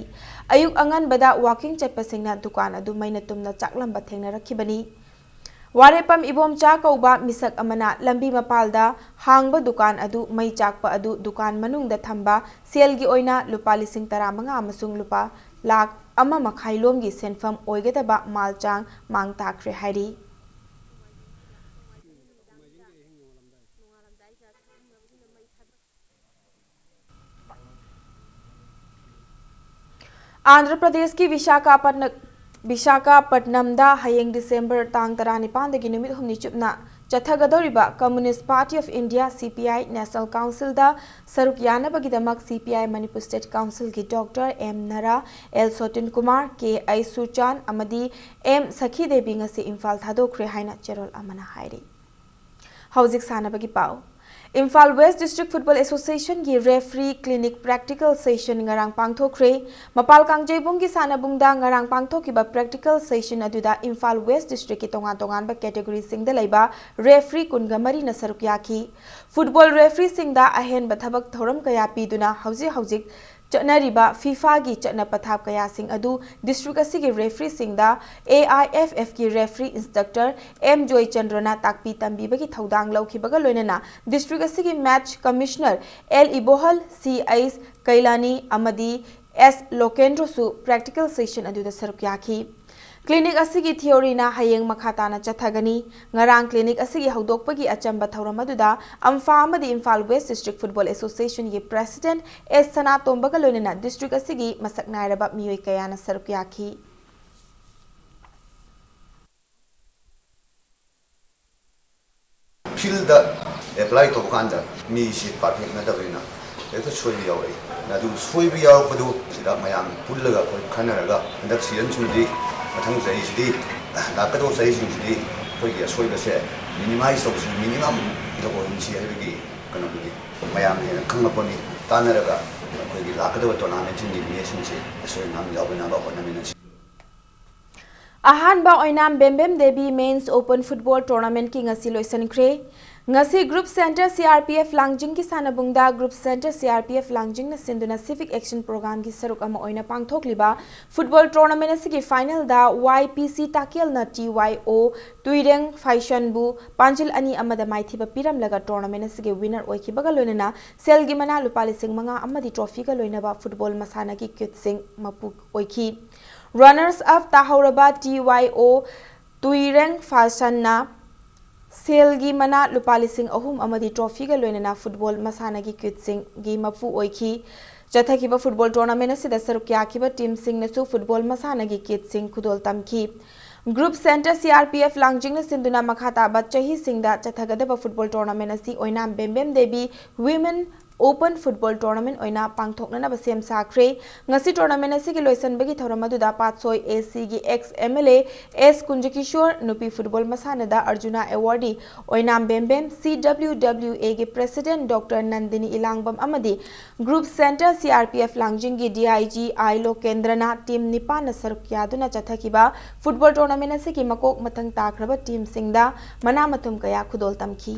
ꯑꯌꯨꯛ ꯑꯉꯟꯕꯗ ꯋꯥꯀꯤꯡ ꯆꯠꯄꯁꯤꯡꯅ ꯗꯨꯀꯥꯟ ꯑꯗꯨ ꯃꯩꯅ ꯇꯨꯝꯅ ꯆꯥꯛꯂꯝꯕ ꯊꯦꯡꯅꯔꯛꯈꯤꯕꯅꯤ꯫ ꯋꯥꯔꯦꯄꯝ ꯏꯕꯣꯝꯆꯥ ꯀꯧꯕ ꯃꯤꯁꯛ ꯑꯃꯅ ꯂꯝꯕꯤ ꯃꯄꯥꯜꯗ ꯍꯥꯡꯕ ꯗꯨꯀꯥꯟ ꯑꯗꯨ ꯃꯩ ꯆꯥꯛꯄ ꯑꯗꯨ ꯗꯨꯀꯥꯟ ꯃꯅꯨꯡꯗ ꯊꯝꯕ ꯁꯦꯜꯒꯤ ꯑꯣꯏꯅ ꯂꯨꯄꯥ ꯂꯤꯁꯤꯡ ꯇꯔꯥꯃꯉꯥ ꯑꯃꯁꯨꯡ ꯂꯨꯄꯥ ꯂꯥꯈ ꯑꯃ ꯃꯈꯥꯏ ꯂꯣꯝꯒꯤ ꯁꯦꯟꯐꯝ ꯑꯣꯏꯒꯗꯕ ꯃꯥꯜ ꯆꯥꯡ ꯃꯥꯡ ꯇꯥꯛꯈ꯭ꯔꯦ ꯍꯥꯏꯔꯤ꯫ ꯑꯟꯙ꯭ꯔ ꯄ꯭ꯔꯗꯦꯁꯀꯤ ꯕꯤꯁꯥꯈꯥꯄꯠꯅ-, ꯕꯤꯁꯥꯈꯥꯄꯠꯅꯝꯗ ꯍꯌꯦꯡ ꯗꯤꯁꯦꯝꯕꯔ ꯇꯥꯡ ꯇꯔꯥꯅꯤꯄꯥꯟꯗꯒꯤ ꯅꯨꯃꯤꯠ ꯍꯨꯝꯅꯤ ꯆꯨꯞꯅ ꯆꯠꯊꯒꯗꯧꯔꯤꯕ Communist Party of India, C P I, National Councilꯗ ꯁꯔꯨꯛ ꯌꯥꯅꯕꯒꯤꯗꯃꯛ C P I Manipur State Councilꯒꯤ Doctor M ꯅꯔꯥ, L ꯁꯣꯇꯤꯟ Kumar, K ꯑꯩ ꯁꯨꯔꯆꯥꯟ ꯑꯃꯗꯤ M ꯁꯈꯤ ꯗꯦꯕꯤ ꯉꯁꯤ ꯏꯝꯐꯥꯜ ꯊꯥꯗꯣꯛꯈ꯭ꯔꯦ ꯍꯥꯏꯅ ꯆꯦꯔꯣꯜ ꯑꯃꯅ ꯍꯥꯏꯔꯤ꯫ ꯍꯧꯖꯤꯛ ꯁꯥꯟꯅꯕꯒꯤ ꯄꯥꯎ꯫ Imphal West District Football Associationꯒꯤ referee clinic practical session ꯉꯔꯥꯡ ꯄꯥꯡꯊꯣꯛꯈ꯭ꯔꯦ꯫ ꯃꯄꯥꯜ ꯀꯥꯡꯖꯩꯕꯨꯡꯒꯤ ꯁꯥꯟꯅꯕꯨꯡꯗ ꯉꯔꯥꯡ ꯄꯥꯡꯊꯣꯛꯈꯤꯕ practical session ꯑꯗꯨꯗ ꯏꯝꯐꯥꯜ West Districtꯀꯤ ꯇꯣꯉꯥꯟ ꯇꯣꯉꯥꯟꯕ categoryꯁꯤꯡꯗ ꯂꯩꯕ referee ꯀꯨꯟꯒ ꯃꯔꯤꯅ ꯁꯔꯨꯛ ꯌꯥꯈꯤ꯫ Football refereeꯁꯤꯡꯗ ꯑꯍꯦꯟꯕ ꯊꯕꯛ ꯊꯧꯔꯝ ꯀꯌꯥ ꯄꯤꯗꯨꯅ ꯍꯧꯖꯤꯛ ꯍꯧꯖꯤꯛ ꯆꯠꯅꯔꯤꯕ FIFAꯒꯤ ꯆꯠꯅ ꯄꯊꯥꯞ ꯀꯌꯥꯁꯤꯡ ꯑꯗꯨ district ꯑꯁꯤꯒꯤ refereeꯁꯤꯡꯗ AIFFꯀꯤ referee instructor M ꯖꯣꯏꯆꯟꯗ꯭ꯔꯅ ꯇꯥꯛꯄꯤ ꯇꯝꯕꯤꯕꯒꯤ ꯊꯧꯗꯥꯡ ꯂꯧꯈꯤꯕꯒ ꯂꯣꯏꯅꯅ district ꯑꯁꯤꯒꯤ match commissioner L ꯏꯕꯣꯍꯜ, C ꯑꯩꯁ ꯀꯩꯂꯥꯅꯤ ꯑꯃꯗꯤ S ꯂꯣꯀꯦꯟꯗ꯭ꯔꯣꯁꯨ practical session ꯑꯗꯨꯗ ꯁꯔꯨꯛ ꯌꯥꯈꯤ꯫ Clinic ꯑꯁꯤꯒꯤ theoryꯅ ꯍꯌꯦꯡ ꯃꯈꯥ ꯇꯥꯅ ꯆꯠꯊꯒꯅꯤ꯫ ꯉꯔꯥꯡ clinic ꯑꯁꯤꯒꯤ ꯍꯧꯗꯣꯛꯄꯒꯤ ꯑꯆꯝꯕ ꯊꯧꯔꯝ ꯑꯗꯨꯗ ꯑꯝꯐꯥ ꯑꯃꯗꯤ Imphal West District Football Associationꯒꯤ president S ꯁꯅꯥꯇꯣꯝꯕꯒ ꯂꯣꯏꯅꯅ district ꯑꯁꯤꯒꯤ ꯃꯁꯛ ꯅꯥꯏꯔꯕ ꯃꯤꯑꯣꯏ ꯀꯌꯥꯅ ꯁꯔꯨꯛ ꯌꯥꯈꯤ꯫ ꯐꯤꯜꯗ ꯑꯦꯄ꯭ꯂꯥꯏ ꯇꯧꯕ ꯀꯥꯟꯗ ꯃꯤꯁꯤ ꯄꯥꯔꯐꯦꯛ ꯅꯠꯇꯕꯅꯤꯅ ꯍꯦꯛꯇ ꯁꯣꯏꯕ ꯌꯥꯎꯔꯛꯏ꯫ ꯑꯗꯨ ꯁꯣꯏꯕ ꯌꯥꯎꯔꯛꯄꯗꯨ ꯁꯤꯗ ꯃꯌꯥꯝ ꯄꯨꯜꯂꯒ ꯑꯩꯈꯣꯏ ꯈꯟꯅꯔꯒ ꯍꯟꯗꯛ ꯁꯤꯖꯟꯁꯤꯃꯗꯤ ꯃꯊꯪ ꯆꯍꯤꯁꯤꯗꯤ ꯂꯥꯛꯀꯗꯧꯕ ꯆꯍꯤꯁꯤꯡꯁꯤꯗꯤ ꯑꯩꯈꯣꯏꯒꯤ ꯑꯁꯣꯏꯕꯁꯦ ꯃꯤꯅꯤꯃꯥꯏꯁ ꯇꯧꯁꯤ, ꯃꯤꯅꯤꯃꯝꯗ ꯑꯣꯏꯍꯟꯁꯤ ꯍꯥꯏꯕꯒꯤ ꯀꯩꯅꯣꯗꯨꯗꯤ ꯃꯌꯥꯝꯅ ꯍꯦꯟꯅ ꯈꯪꯂꯛꯄꯅꯤ꯫ ꯇꯥꯟꯅꯔꯒ ꯑꯩꯈꯣꯏꯒꯤ ꯂꯥꯛꯀꯗꯧꯕ ꯇꯣꯔꯅꯥꯃꯦꯟꯁꯤꯡꯒꯤ ꯃꯦꯠꯁꯁꯤꯡꯁꯦ ꯑꯁꯣꯏ ꯑꯉꯥꯝ ꯌꯥꯎꯗꯅꯕ ꯍꯣꯠꯅꯃꯤꯟꯅꯁꯤ꯫ ꯑꯍꯥꯟꯕ Oinam Bembem Devi men's open football ꯇꯣꯔꯅꯥꯃꯦꯟꯠꯀꯤ ꯉꯁꯤ ꯂꯣꯏꯁꯤꯟꯈ꯭ꯔꯦ꯫ ꯉꯁꯤ group centre C R P F ꯂꯥꯡꯖꯤꯡꯒꯤ ꯁꯥꯟꯅꯕꯨꯡꯗ group centre C R P F ꯂꯥꯡꯖꯤꯡꯅ ꯁꯤꯟꯗꯨꯅ ꯁꯤꯚꯤꯛ ꯑꯦꯛꯁꯟ ꯄ꯭ꯔꯣꯒ꯭ꯔꯥꯝꯒꯤ ꯁꯔꯨꯛ ꯑꯃ ꯑꯣꯏꯅ ꯄꯥꯡꯊꯣꯛꯂꯤꯕ ꯐꯨꯠꯕꯣꯜ ꯇꯣꯔꯅꯥꯃꯦꯟꯠ ꯑꯁꯤꯒꯤ ꯐꯥꯏꯅꯦꯜꯗ ꯋꯥꯏ ꯄꯤ ꯁꯤ ꯇꯥꯀꯦꯜꯅ ꯇꯤ ꯋꯥꯏ ꯑꯣ ꯇꯨꯏꯔꯦꯡ ꯐꯥꯏꯁꯟꯕꯨ ꯄꯥꯟꯖꯤꯜ ꯑꯅꯤ ꯑꯃꯗ ꯃꯥꯏꯊꯤꯕ ꯄꯤꯔꯝꯂꯒ ꯇꯣꯔꯅꯥꯃꯦꯟꯠ ꯑꯁꯤꯒꯤ ꯋꯤꯅꯔ ꯑꯣꯏꯈꯤꯕꯒ ꯂꯣꯏꯅꯅ ꯁꯦꯜꯒꯤ ꯃꯅꯥ ꯂꯨꯄꯥ ꯂꯤꯁꯤꯡ ꯃꯉꯥ ꯑꯃꯗꯤ ꯇ꯭ꯔꯣꯐꯤꯒ ꯂꯣꯏꯅꯕ ꯐꯨꯠꯕꯣꯜ ꯃꯁꯥꯟꯅꯒꯤ ꯀꯤꯠꯁꯤꯡ ꯃꯄꯨ ꯑꯣꯏꯈꯤ꯫ ꯔꯅꯔꯁ ꯑꯞ ꯇꯥꯍꯧꯔꯕ ꯇꯤ ꯋꯥꯏ ꯑꯣ ꯇꯨꯏꯔꯦꯡ ꯐꯥꯁꯟꯅ ꯁꯦꯜꯒꯤ ꯃꯅꯥ ꯂꯨꯄꯥ ꯂꯤꯁꯤꯡ ꯑꯍꯨꯝ ꯑꯃꯗꯤ ꯇ꯭ꯔꯣꯐꯤꯒ ꯂꯣꯏꯅꯅ ꯐꯨꯠꯕꯣꯜ ꯃꯁꯥꯟꯅꯒꯤ ꯀꯤꯠꯁꯤꯡꯒꯤ ꯃꯄꯨ ꯑꯣꯏꯈꯤ꯫ ꯆꯠꯊꯈꯤꯕ ꯐꯨꯠꯕꯣꯜ ꯇꯣꯔꯅꯥꯃꯦꯟꯠ ꯑꯁꯤꯗ ꯁꯔꯨꯛ ꯌꯥꯈꯤꯕ ꯇꯤꯝꯁꯤꯡꯅꯁꯨ ꯐꯨꯠꯕꯣꯜ ꯃꯁꯥꯟꯅꯒꯤ ꯀꯤꯠꯁꯤꯡ ꯈꯨꯗꯣꯜ ꯇꯝꯈꯤ꯫ Group centre C R P F ꯂꯥꯡꯖꯤꯡꯅ ꯁꯤꯟꯗꯨꯅ ꯃꯈꯥ ꯇꯥꯕ ꯆꯍꯤꯁꯤꯡꯗ ꯆꯠꯊꯒꯗꯕ ꯐꯨꯠꯕꯣꯜ ꯇꯣꯔꯅꯥꯃꯦꯟꯠ ꯑꯁꯤ Oinam Bembem Devi women open football tournament ꯑꯣꯏꯅ ꯄꯥꯡꯊꯣꯛꯅꯅꯕ ꯁꯦꯝ ꯁꯥꯈ꯭ꯔꯦ꯫ ꯉꯁꯤ ꯇꯣꯔꯅꯥꯃꯦꯟꯠ ꯑꯁꯤꯒꯤ ꯂꯣꯏꯁꯤꯟꯕꯒꯤ ꯊꯧꯔꯝ ꯑꯗꯨꯗ ꯄꯥꯠꯁꯣꯏ ꯑꯦ ꯁꯤꯒꯤ ex M L A S Kunjakishor, ꯅꯨꯄꯤ ꯐꯨꯠꯕꯣꯜ ꯃꯁꯥꯟꯅꯗ Arjuna award Oinam Bembem, C W W ꯑꯦꯒꯤ ꯄ꯭ꯔꯦꯁꯤꯗꯦꯟꯠ ꯗꯣꯛꯇꯔ ꯅꯟꯗꯤꯅꯤ ꯏꯂꯥꯡꯕꯝ ꯑꯃꯗꯤ group centre C R P F ꯂꯥꯡꯖꯤꯡꯒꯤ ꯗꯤ ꯑꯥꯏ ꯖꯤ ꯑꯥꯏ ꯂꯣꯀꯦꯟꯗ꯭ꯔꯅ ꯇꯤꯝ ꯅꯤꯄꯥꯟꯅ ꯁꯔꯨꯛ ꯌꯥꯗꯨꯅ ꯆꯠꯊꯈꯤꯕ ꯐꯨꯠꯕꯣꯜ ꯇꯣꯔꯅꯥꯃꯦꯟꯠ ꯑꯁꯤꯒꯤ ꯃꯀꯣꯛ ꯃꯊꯪ ꯇꯥꯈ꯭ꯔꯕ ꯇꯤꯝꯁꯤꯡꯗ ꯃꯅꯥ ꯃꯊꯨꯝ ꯀꯌꯥ ꯈꯨꯗꯣꯜ ꯇꯝꯈꯤ꯫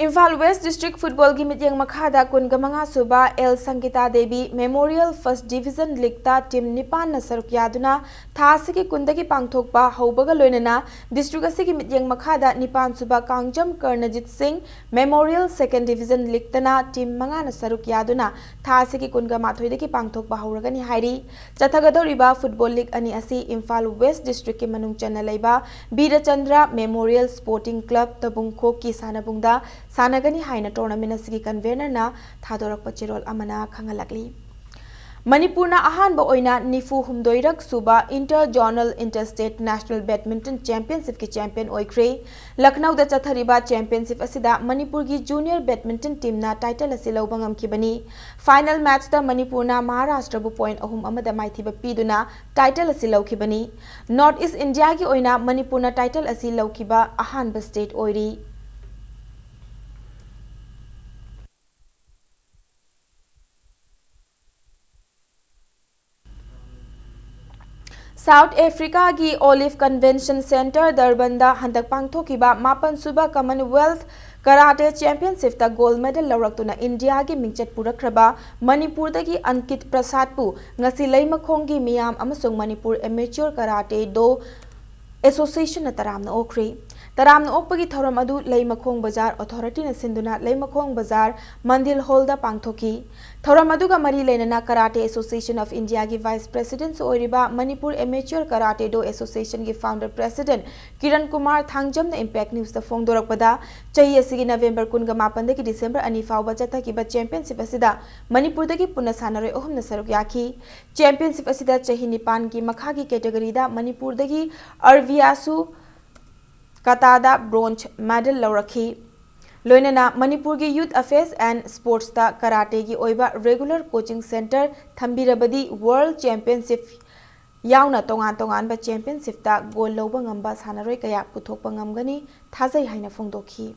ꯏꯝꯐꯥꯜ ꯋꯦꯁ ꯗꯤꯁꯇ꯭ꯔꯤꯛ ꯐꯨꯠꯕꯣꯜꯒꯤ ꯃꯤꯠꯌꯦꯡ ꯃꯈꯥꯗ ꯀꯨꯟꯒ ꯃꯉꯥ ꯁꯨꯕ L Sangita Devi memorial first division ꯂꯤꯒꯇ ꯇꯤꯝ ꯅꯤꯄꯥꯟꯅ ꯁꯔꯨꯛ ꯌꯥꯗꯨꯅ ꯊꯥ ꯑꯁꯤꯒꯤ ꯀꯨꯟꯗꯒꯤ ꯄꯥꯡꯊꯣꯛꯄ ꯍꯧꯕꯒ ꯂꯣꯏꯅꯅ ꯗꯤꯁꯇ꯭ꯔꯤꯛ ꯑꯁꯤꯒꯤ ꯃꯤꯠꯌꯦꯡ ꯃꯈꯥꯗ ꯅꯤꯄꯥꯟ ꯁꯨꯕ ꯀꯥꯡꯖꯝ ꯀꯔꯅꯖꯤꯠ ꯁꯤꯡ ꯃꯦꯃꯣꯔꯤꯌꯦꯜ ꯁꯦꯀꯦꯟ ꯗꯤꯚꯤꯖꯟ ꯂꯤꯒꯇꯅ ꯇꯤꯝ ꯃꯉꯥꯅ ꯁꯔꯨꯛ ꯌꯥꯗꯨꯅ ꯊꯥ ꯑꯁꯤꯒꯤ ꯀꯨꯟꯒ ꯃꯥꯊꯣꯏꯗꯒꯤ ꯄꯥꯡꯊꯣꯛꯄ ꯍꯧꯔꯒꯅꯤ ꯍꯥꯏꯔꯤ꯫ ꯆꯠꯊꯒꯗꯧꯔꯤꯕ ꯐꯨꯠꯕꯣꯜ ꯂꯤꯒ ꯑꯅꯤ ꯑꯁꯤ ꯏꯝꯐꯥꯜ ꯋꯦꯁ ꯗꯤꯁꯇ꯭ꯔꯤꯛꯀꯤ ꯃꯅꯨꯡ ꯆꯟꯅ ꯂꯩꯕ ꯕꯤꯔꯆꯟꯗ꯭ꯔ ꯃꯦꯃꯣꯔꯤꯌꯦꯜ ꯁ꯭ꯄꯣꯔꯇꯤꯡ ꯀ꯭ꯂꯕ ꯇꯕꯨꯡꯈꯣꯛꯀꯤ ꯁꯥꯟꯅꯕꯨꯡꯗ ꯁꯥꯟꯅꯒꯅꯤ ꯍꯥꯏꯅ ꯇꯣꯔꯅꯥꯃꯦꯟꯠ ꯑꯁꯤꯒꯤ ꯀꯟꯚꯦꯅꯔꯅ ꯊꯥꯗꯣꯔꯛꯄ ꯆꯦꯔꯣꯜ ꯑꯃꯅ ꯈꯪꯍꯜꯂꯛꯂꯤ꯫ ꯃꯅꯤꯄꯨꯔꯅ ꯑꯍꯥꯟꯕ ꯑꯣꯏꯅ ꯅꯤꯐꯨ ꯍꯨꯝꯗꯣꯏꯔꯛ ꯁꯨꯕ Inter Zonal Inter State National Badminton Championshipꯀꯤ champion ꯑꯣꯏꯈ꯭ꯔꯦ꯫ ꯂꯈꯅꯧꯗ ꯆꯠꯊꯔꯤꯕ championship ꯑꯁꯤꯗ ꯃꯅꯤꯄꯨꯔꯒꯤ junior badminton teamꯅ title ꯑꯁꯤ ꯂꯧꯕ ꯉꯝꯈꯤꯕꯅꯤ꯫ Final matchꯇ ꯃꯅꯤꯄꯨꯔꯅ ꯃꯍꯥꯔꯥꯁꯇ꯭ꯔꯕꯨ point ꯑꯍꯨꯝ ꯑꯃꯗ ꯃꯥꯏꯊꯤꯕ ꯄꯤꯗꯨꯅ title ꯑꯁꯤ ꯂꯧꯈꯤꯕꯅꯤ꯫ North East Indiaꯒꯤ ꯑꯣꯏꯅ ꯃꯅꯤꯄꯨꯔꯅ title ꯑꯁꯤ ꯂꯧꯈꯤꯕ ꯑꯍꯥꯟꯕ state ꯑꯣꯏꯔꯤ꯫ South Africaꯒꯤ Olive Convention Centre Durbanꯗ ꯍꯟꯗꯛ ꯄꯥꯡꯊꯣꯛꯈꯤꯕ ꯃꯥꯄꯟ ꯁꯨꯕ Commonwealth Karate Championshipꯇ gold medal ꯂꯧꯔꯛꯇꯨꯅ Indiaꯒꯤ ꯃꯤꯡꯆꯠ ꯄꯨꯔꯛꯈ꯭ꯔꯕ ꯃꯅꯤꯄꯨꯔꯗꯒꯤ ꯑꯟꯀꯤꯠ ꯄ꯭ꯔꯁꯥꯗꯄꯨ ꯉꯁꯤ ꯂꯩꯃꯈꯣꯡꯒꯤ ꯃꯤꯌꯥꯝ ꯑꯃꯁꯨꯡ ꯃꯅꯤꯄꯨꯔ Amateur Karate Do Associationꯅ ꯇꯔꯥꯝꯅ ꯑꯣꯛꯈ꯭ꯔꯤ꯫ ꯇꯔꯥꯝꯅ ꯑꯣꯛꯄꯒꯤ ꯊꯧꯔꯝ ꯑꯗꯨ ꯂꯩꯃꯈꯣꯡ ꯕꯖꯥꯔ authorityꯅ ꯁꯤꯟꯗꯨꯅ ꯂꯩꯃꯈꯣꯡ ꯕꯖꯥꯔ ꯃꯟꯗꯤꯜ hallꯗ ꯄꯥꯡꯊꯣꯛꯈꯤ꯫ ꯊꯧꯔꯝ ꯑꯗꯨꯒ ꯃꯔꯤ ꯂꯩꯅꯅ Karate Association of Indiaꯒꯤ vice presidentꯁꯨ ꯑꯣꯏꯔꯤꯕ Manipur Amateur Karate Do Associationꯒꯤ founder president Kiran Kumar ꯊꯥꯡꯖꯝꯅ Impact Newsꯇ ꯐꯣꯡꯗꯣꯔꯛꯄꯗ, ꯆꯍꯤ ꯑꯁꯤꯒꯤ November ꯀꯨꯟꯒ ꯃꯥꯄꯟꯗꯒꯤ December ꯑꯅꯤ ꯐꯥꯎꯕ ꯆꯠꯊꯈꯤꯕ championship ꯑꯁꯤꯗ ꯃꯅꯤꯄꯨꯔꯗꯒꯤ ꯄꯨꯟꯅ ꯁꯥꯟꯅꯔꯣꯏ ꯑꯍꯨꯝꯅ ꯁꯔꯨꯛ ꯌꯥꯈꯤ꯫ Championship ꯑꯁꯤꯗ ꯆꯍꯤ ꯅꯤꯄꯥꯟꯒꯤ ꯃꯈꯥꯒꯤ categoryꯗ ꯃꯅꯤꯄꯨꯔꯗꯒꯤ ꯑꯔꯕꯤꯌꯥꯁꯨ ꯀꯇꯥꯗ bronze medal ꯂꯧꯔꯛꯈꯤ꯫ ꯂꯣꯏꯅꯅ ꯃꯅꯤꯄꯨꯔꯒꯤ Youth Affairs and Sportsꯇ karateꯒꯤ ꯑꯣꯏꯕ regular coaching centre ꯊꯝꯕꯤꯔꯕꯗꯤ World Championship ꯌꯥꯎꯅ ꯇꯣꯉꯥꯟ ꯇꯣꯉꯥꯟꯕ championshipꯇ gold ꯂꯧꯕ ꯉꯝꯕ ꯁꯥꯟꯅꯔꯣꯏ ꯀꯌꯥ ꯄꯨꯊꯣꯛꯄ ꯉꯝꯒꯅꯤ ꯊꯥꯖꯩ ꯍꯥꯏꯅ ꯐꯣꯡꯗꯣꯛꯈꯤ꯫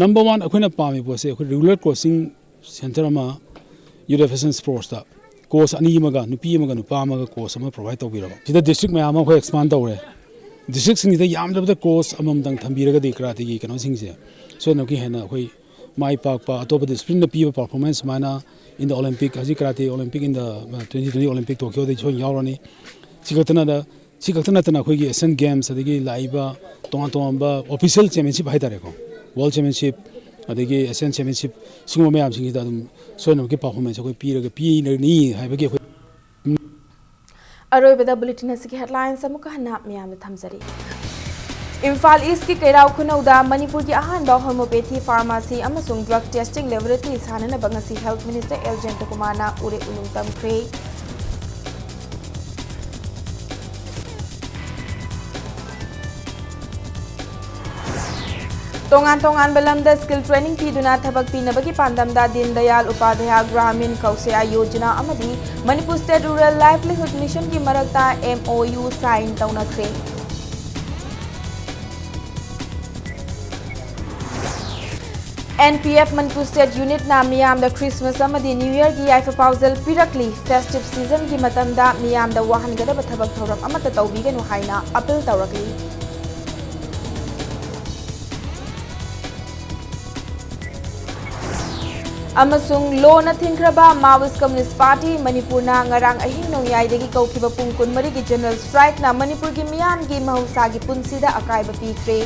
Number one, ꯑꯩꯈꯣꯏꯅ ꯄꯥꯝꯃꯤ ꯄꯣꯠꯁꯦ, ꯑꯩꯈꯣꯏ regular coaching centre ꯑꯃ Youth Affairs and Sportsꯇ coach ꯑꯅꯤ ꯑꯃꯒ, ꯅꯨꯄꯤ ꯑꯃꯒ ꯅꯨꯄꯥ ꯑꯃꯒ coach ꯑꯃ provide ꯇꯧꯕꯤꯔꯕ꯫ ꯁꯤꯗ district ꯃꯌꯥꯝ ꯑꯃ ꯑꯩꯈꯣꯏ expand ꯇꯧꯔꯦ꯫ Districtꯁꯤꯡꯁꯤꯗ ꯌꯥꯝꯗ꯭ꯔꯕꯗ coach ꯑꯃꯃꯝꯇꯪ ꯊꯝꯕꯤꯔꯒꯗꯤ karateꯒꯤ ꯀꯩꯅꯣꯁꯤꯡꯁꯦ ꯁꯣꯏꯗꯅꯃꯛꯀꯤ ꯍꯦꯟꯅ ꯑꯩꯈꯣꯏ ꯃꯥꯏ ꯄꯥꯛꯄ, ꯑꯇꯣꯞꯄ disciplineꯗ ꯄꯤꯕ performance ꯁꯨꯃꯥꯏꯅ in the Olympic, ꯍꯧꯖꯤꯛ karate Olympic in the, uh, twenty twenty Olympicꯇ ꯁꯣꯏꯗꯅ ꯌꯥꯎꯔꯅꯤ꯫ ꯁꯤ ꯈꯛꯇ ꯅꯠꯇꯅ, ꯁꯤ ꯈꯛꯇ ꯅꯠꯇꯅ ꯑꯩꯈꯣꯏꯒꯤ Asian Games, ꯑꯗꯒꯤ ꯂꯥꯛꯏꯕ ꯇꯣꯉꯥꯟ ꯇꯣꯉꯥꯟꯕ official championship ꯍꯥꯏꯇꯥꯔꯦꯀꯣ, World Championship, ꯑꯗꯒꯤ Asian Championship, ꯁꯤꯒꯨꯝꯕ ꯃꯌꯥꯝꯁꯤꯡꯁꯤꯗ ꯑꯗꯨꯝ ꯁꯣꯏꯗꯅꯃꯛꯀꯤ performance ꯑꯩꯈꯣꯏ ꯄꯤꯔꯒ, ꯄꯤꯔꯅꯤ ꯍꯥꯏꯕꯒꯤ ꯑꯩꯈꯣꯏ ꯑꯔꯣꯏꯕꯗ bulletin ꯑꯁꯤꯒꯤ headlines ꯑꯃꯨꯛꯀ ꯍꯟꯅ ꯃꯤꯌꯥꯝꯗ ꯊꯝꯖꯔꯤ꯫ ꯏꯝꯐꯥꯜ ꯏꯁꯀꯤ ꯀꯩꯔꯥꯎ ꯈꯨꯅꯧꯗ ꯃꯅꯤꯄꯨꯔꯒꯤ ꯑꯍꯥꯟꯕ homeopathy pharmacy ꯑꯃꯁꯨꯡ drug testing laboratory ꯁꯥꯅꯅꯕ ꯉꯁꯤ Health Minister ꯑꯦꯜ ꯖꯌꯟꯇꯀꯨꯃꯥꯔꯅ ꯎꯔꯦꯞ ꯎꯅꯨꯡ ꯇꯝꯈ꯭ꯔꯦ꯫ ꯇꯣꯉꯥꯟ ꯇꯣꯉꯥꯟꯕ ꯂꯝꯗ skill training ꯄꯤꯗꯨꯅ ꯊꯕꯛ ꯄꯤꯅꯕꯒꯤ ꯄꯥꯟꯗꯝꯗ ꯗꯤꯟ ꯗꯌꯥꯜ ꯎꯄꯥꯙ꯭ꯌꯥ ꯒ꯭ꯔꯥꯃꯤꯟ ꯀꯧꯁꯌꯥ ꯌꯣꯖꯅꯥ ꯑꯃꯗꯤ Manipur State Rural Livelihood Mission ꯒꯤ ꯃꯔꯛꯇ M O U sign ꯇꯧꯅꯈ꯭ꯔꯦ꯫ N P F Manipur State Unit ꯅ ꯃꯤꯌꯥꯝꯗ Christmas ꯑꯃꯗꯤ New Year ꯒꯤ ꯌꯥꯏꯐ ꯄꯥꯎꯖꯦꯜ ꯄꯤꯔꯛꯂꯤ꯫ Festive season ꯒꯤ ꯃꯇꯝꯗ ꯃꯤꯌꯥꯝꯗ ꯋꯥꯍꯟꯒꯗꯕ ꯊꯕꯛ ꯊꯧꯔꯝ ꯑꯃꯠꯇ ꯇꯧꯕꯤꯒꯅꯨ ꯍꯥꯏꯅ appeal ꯇꯧꯔꯛꯂꯤ꯫ ꯑꯃꯁꯨꯡ ꯂꯣꯅ ꯊꯤꯡꯈ꯭ꯔꯕ Maoist Communist Party ꯃꯅꯤꯄꯨꯔꯅ ꯉꯔꯥꯡ ꯑꯍꯤꯡ ꯅꯣꯡꯌꯥꯏꯗꯒꯤ ꯀꯧꯈꯤꯕ ꯄꯨꯡ ꯀꯨꯟꯃꯔꯤꯒꯤ general strike ꯅ ꯃꯅꯤꯄꯨꯔꯒꯤ ꯃꯤꯌꯥꯝꯒꯤ ꯃꯍꯧꯁꯥꯒꯤ ꯄꯨꯟꯁꯤꯗ ꯑꯀꯥꯏꯕ ꯄꯤꯈ꯭ꯔꯦ꯫